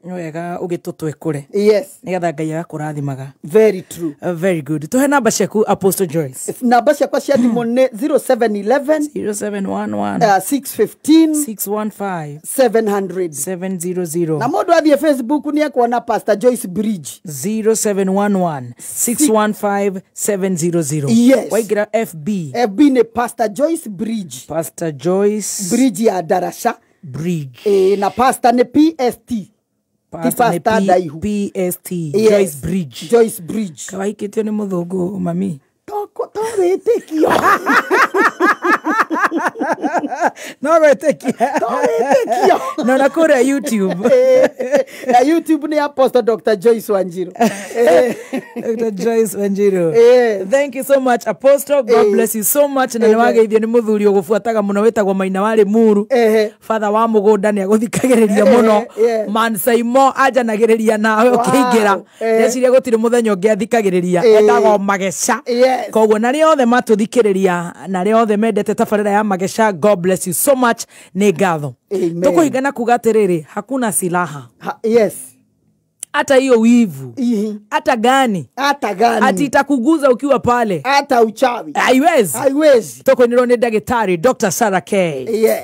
Nĩ wega ũgĩtũtwekũre. Yes. Nĩgetha Ngai agakũrathimaga. Very true. Very good. Tũhe namba ciaku Apostle Joyce. Namba ciakwa cia thimũ nĩ 0711 0711 615 615 700 700. Na mũndũ athiĩ Facebook nĩ ekuona Pastor Joyce Bridge. 0711 615 700. Yes. Waingĩra FB. FB nĩ Pastor Joyce Bridge. Pastor Joyce Bridge ya Darasha Bridge. Na pastor nĩ PST. Pastor Ndaihu. PST. Yes. Joyce Bridge. Joyce Bridge. Kawaikĩtio nĩ mũthũngũ mami. To wĩtĩkio. No wĩtĩkia. To wĩtĩkio. No na kũrĩa YouTube. Na YouTube ni Apostle Dr. Joyce Wanjiru. Dr. Joyce Wanjiru. Thank you so much Apostle. God bless you so much. Na nĩwageithio nĩ mũthuri ũgũbuataga mũno wĩtagwo Maina wa Limuru. Father wa mũgũnda nĩ agũthikagĩrĩria mũno. Man Saimo anjanagĩrĩria nawe ũkĩingĩra. Ndeciria gũtirĩ mũthenya ũngĩ athikagĩrĩria. Etagwo Mageca. Koguo na arĩa othe matũthikĩrĩria na arĩa othe mendete tabarĩra ya Mageca, God bless you so much. Nĩ ngatho. Tũkũhingana kuga atĩrĩrĩ, hakuna silaha. Yes. Hata hiyo wivu. Hata gani. Hata gani. Ati itakuguza ukiwa pale. Hata uchawi. Haiwezi. Haiwezi. Tũkũinĩrwo nĩ ndagĩtarĩ Dr. Sarah K. Yes.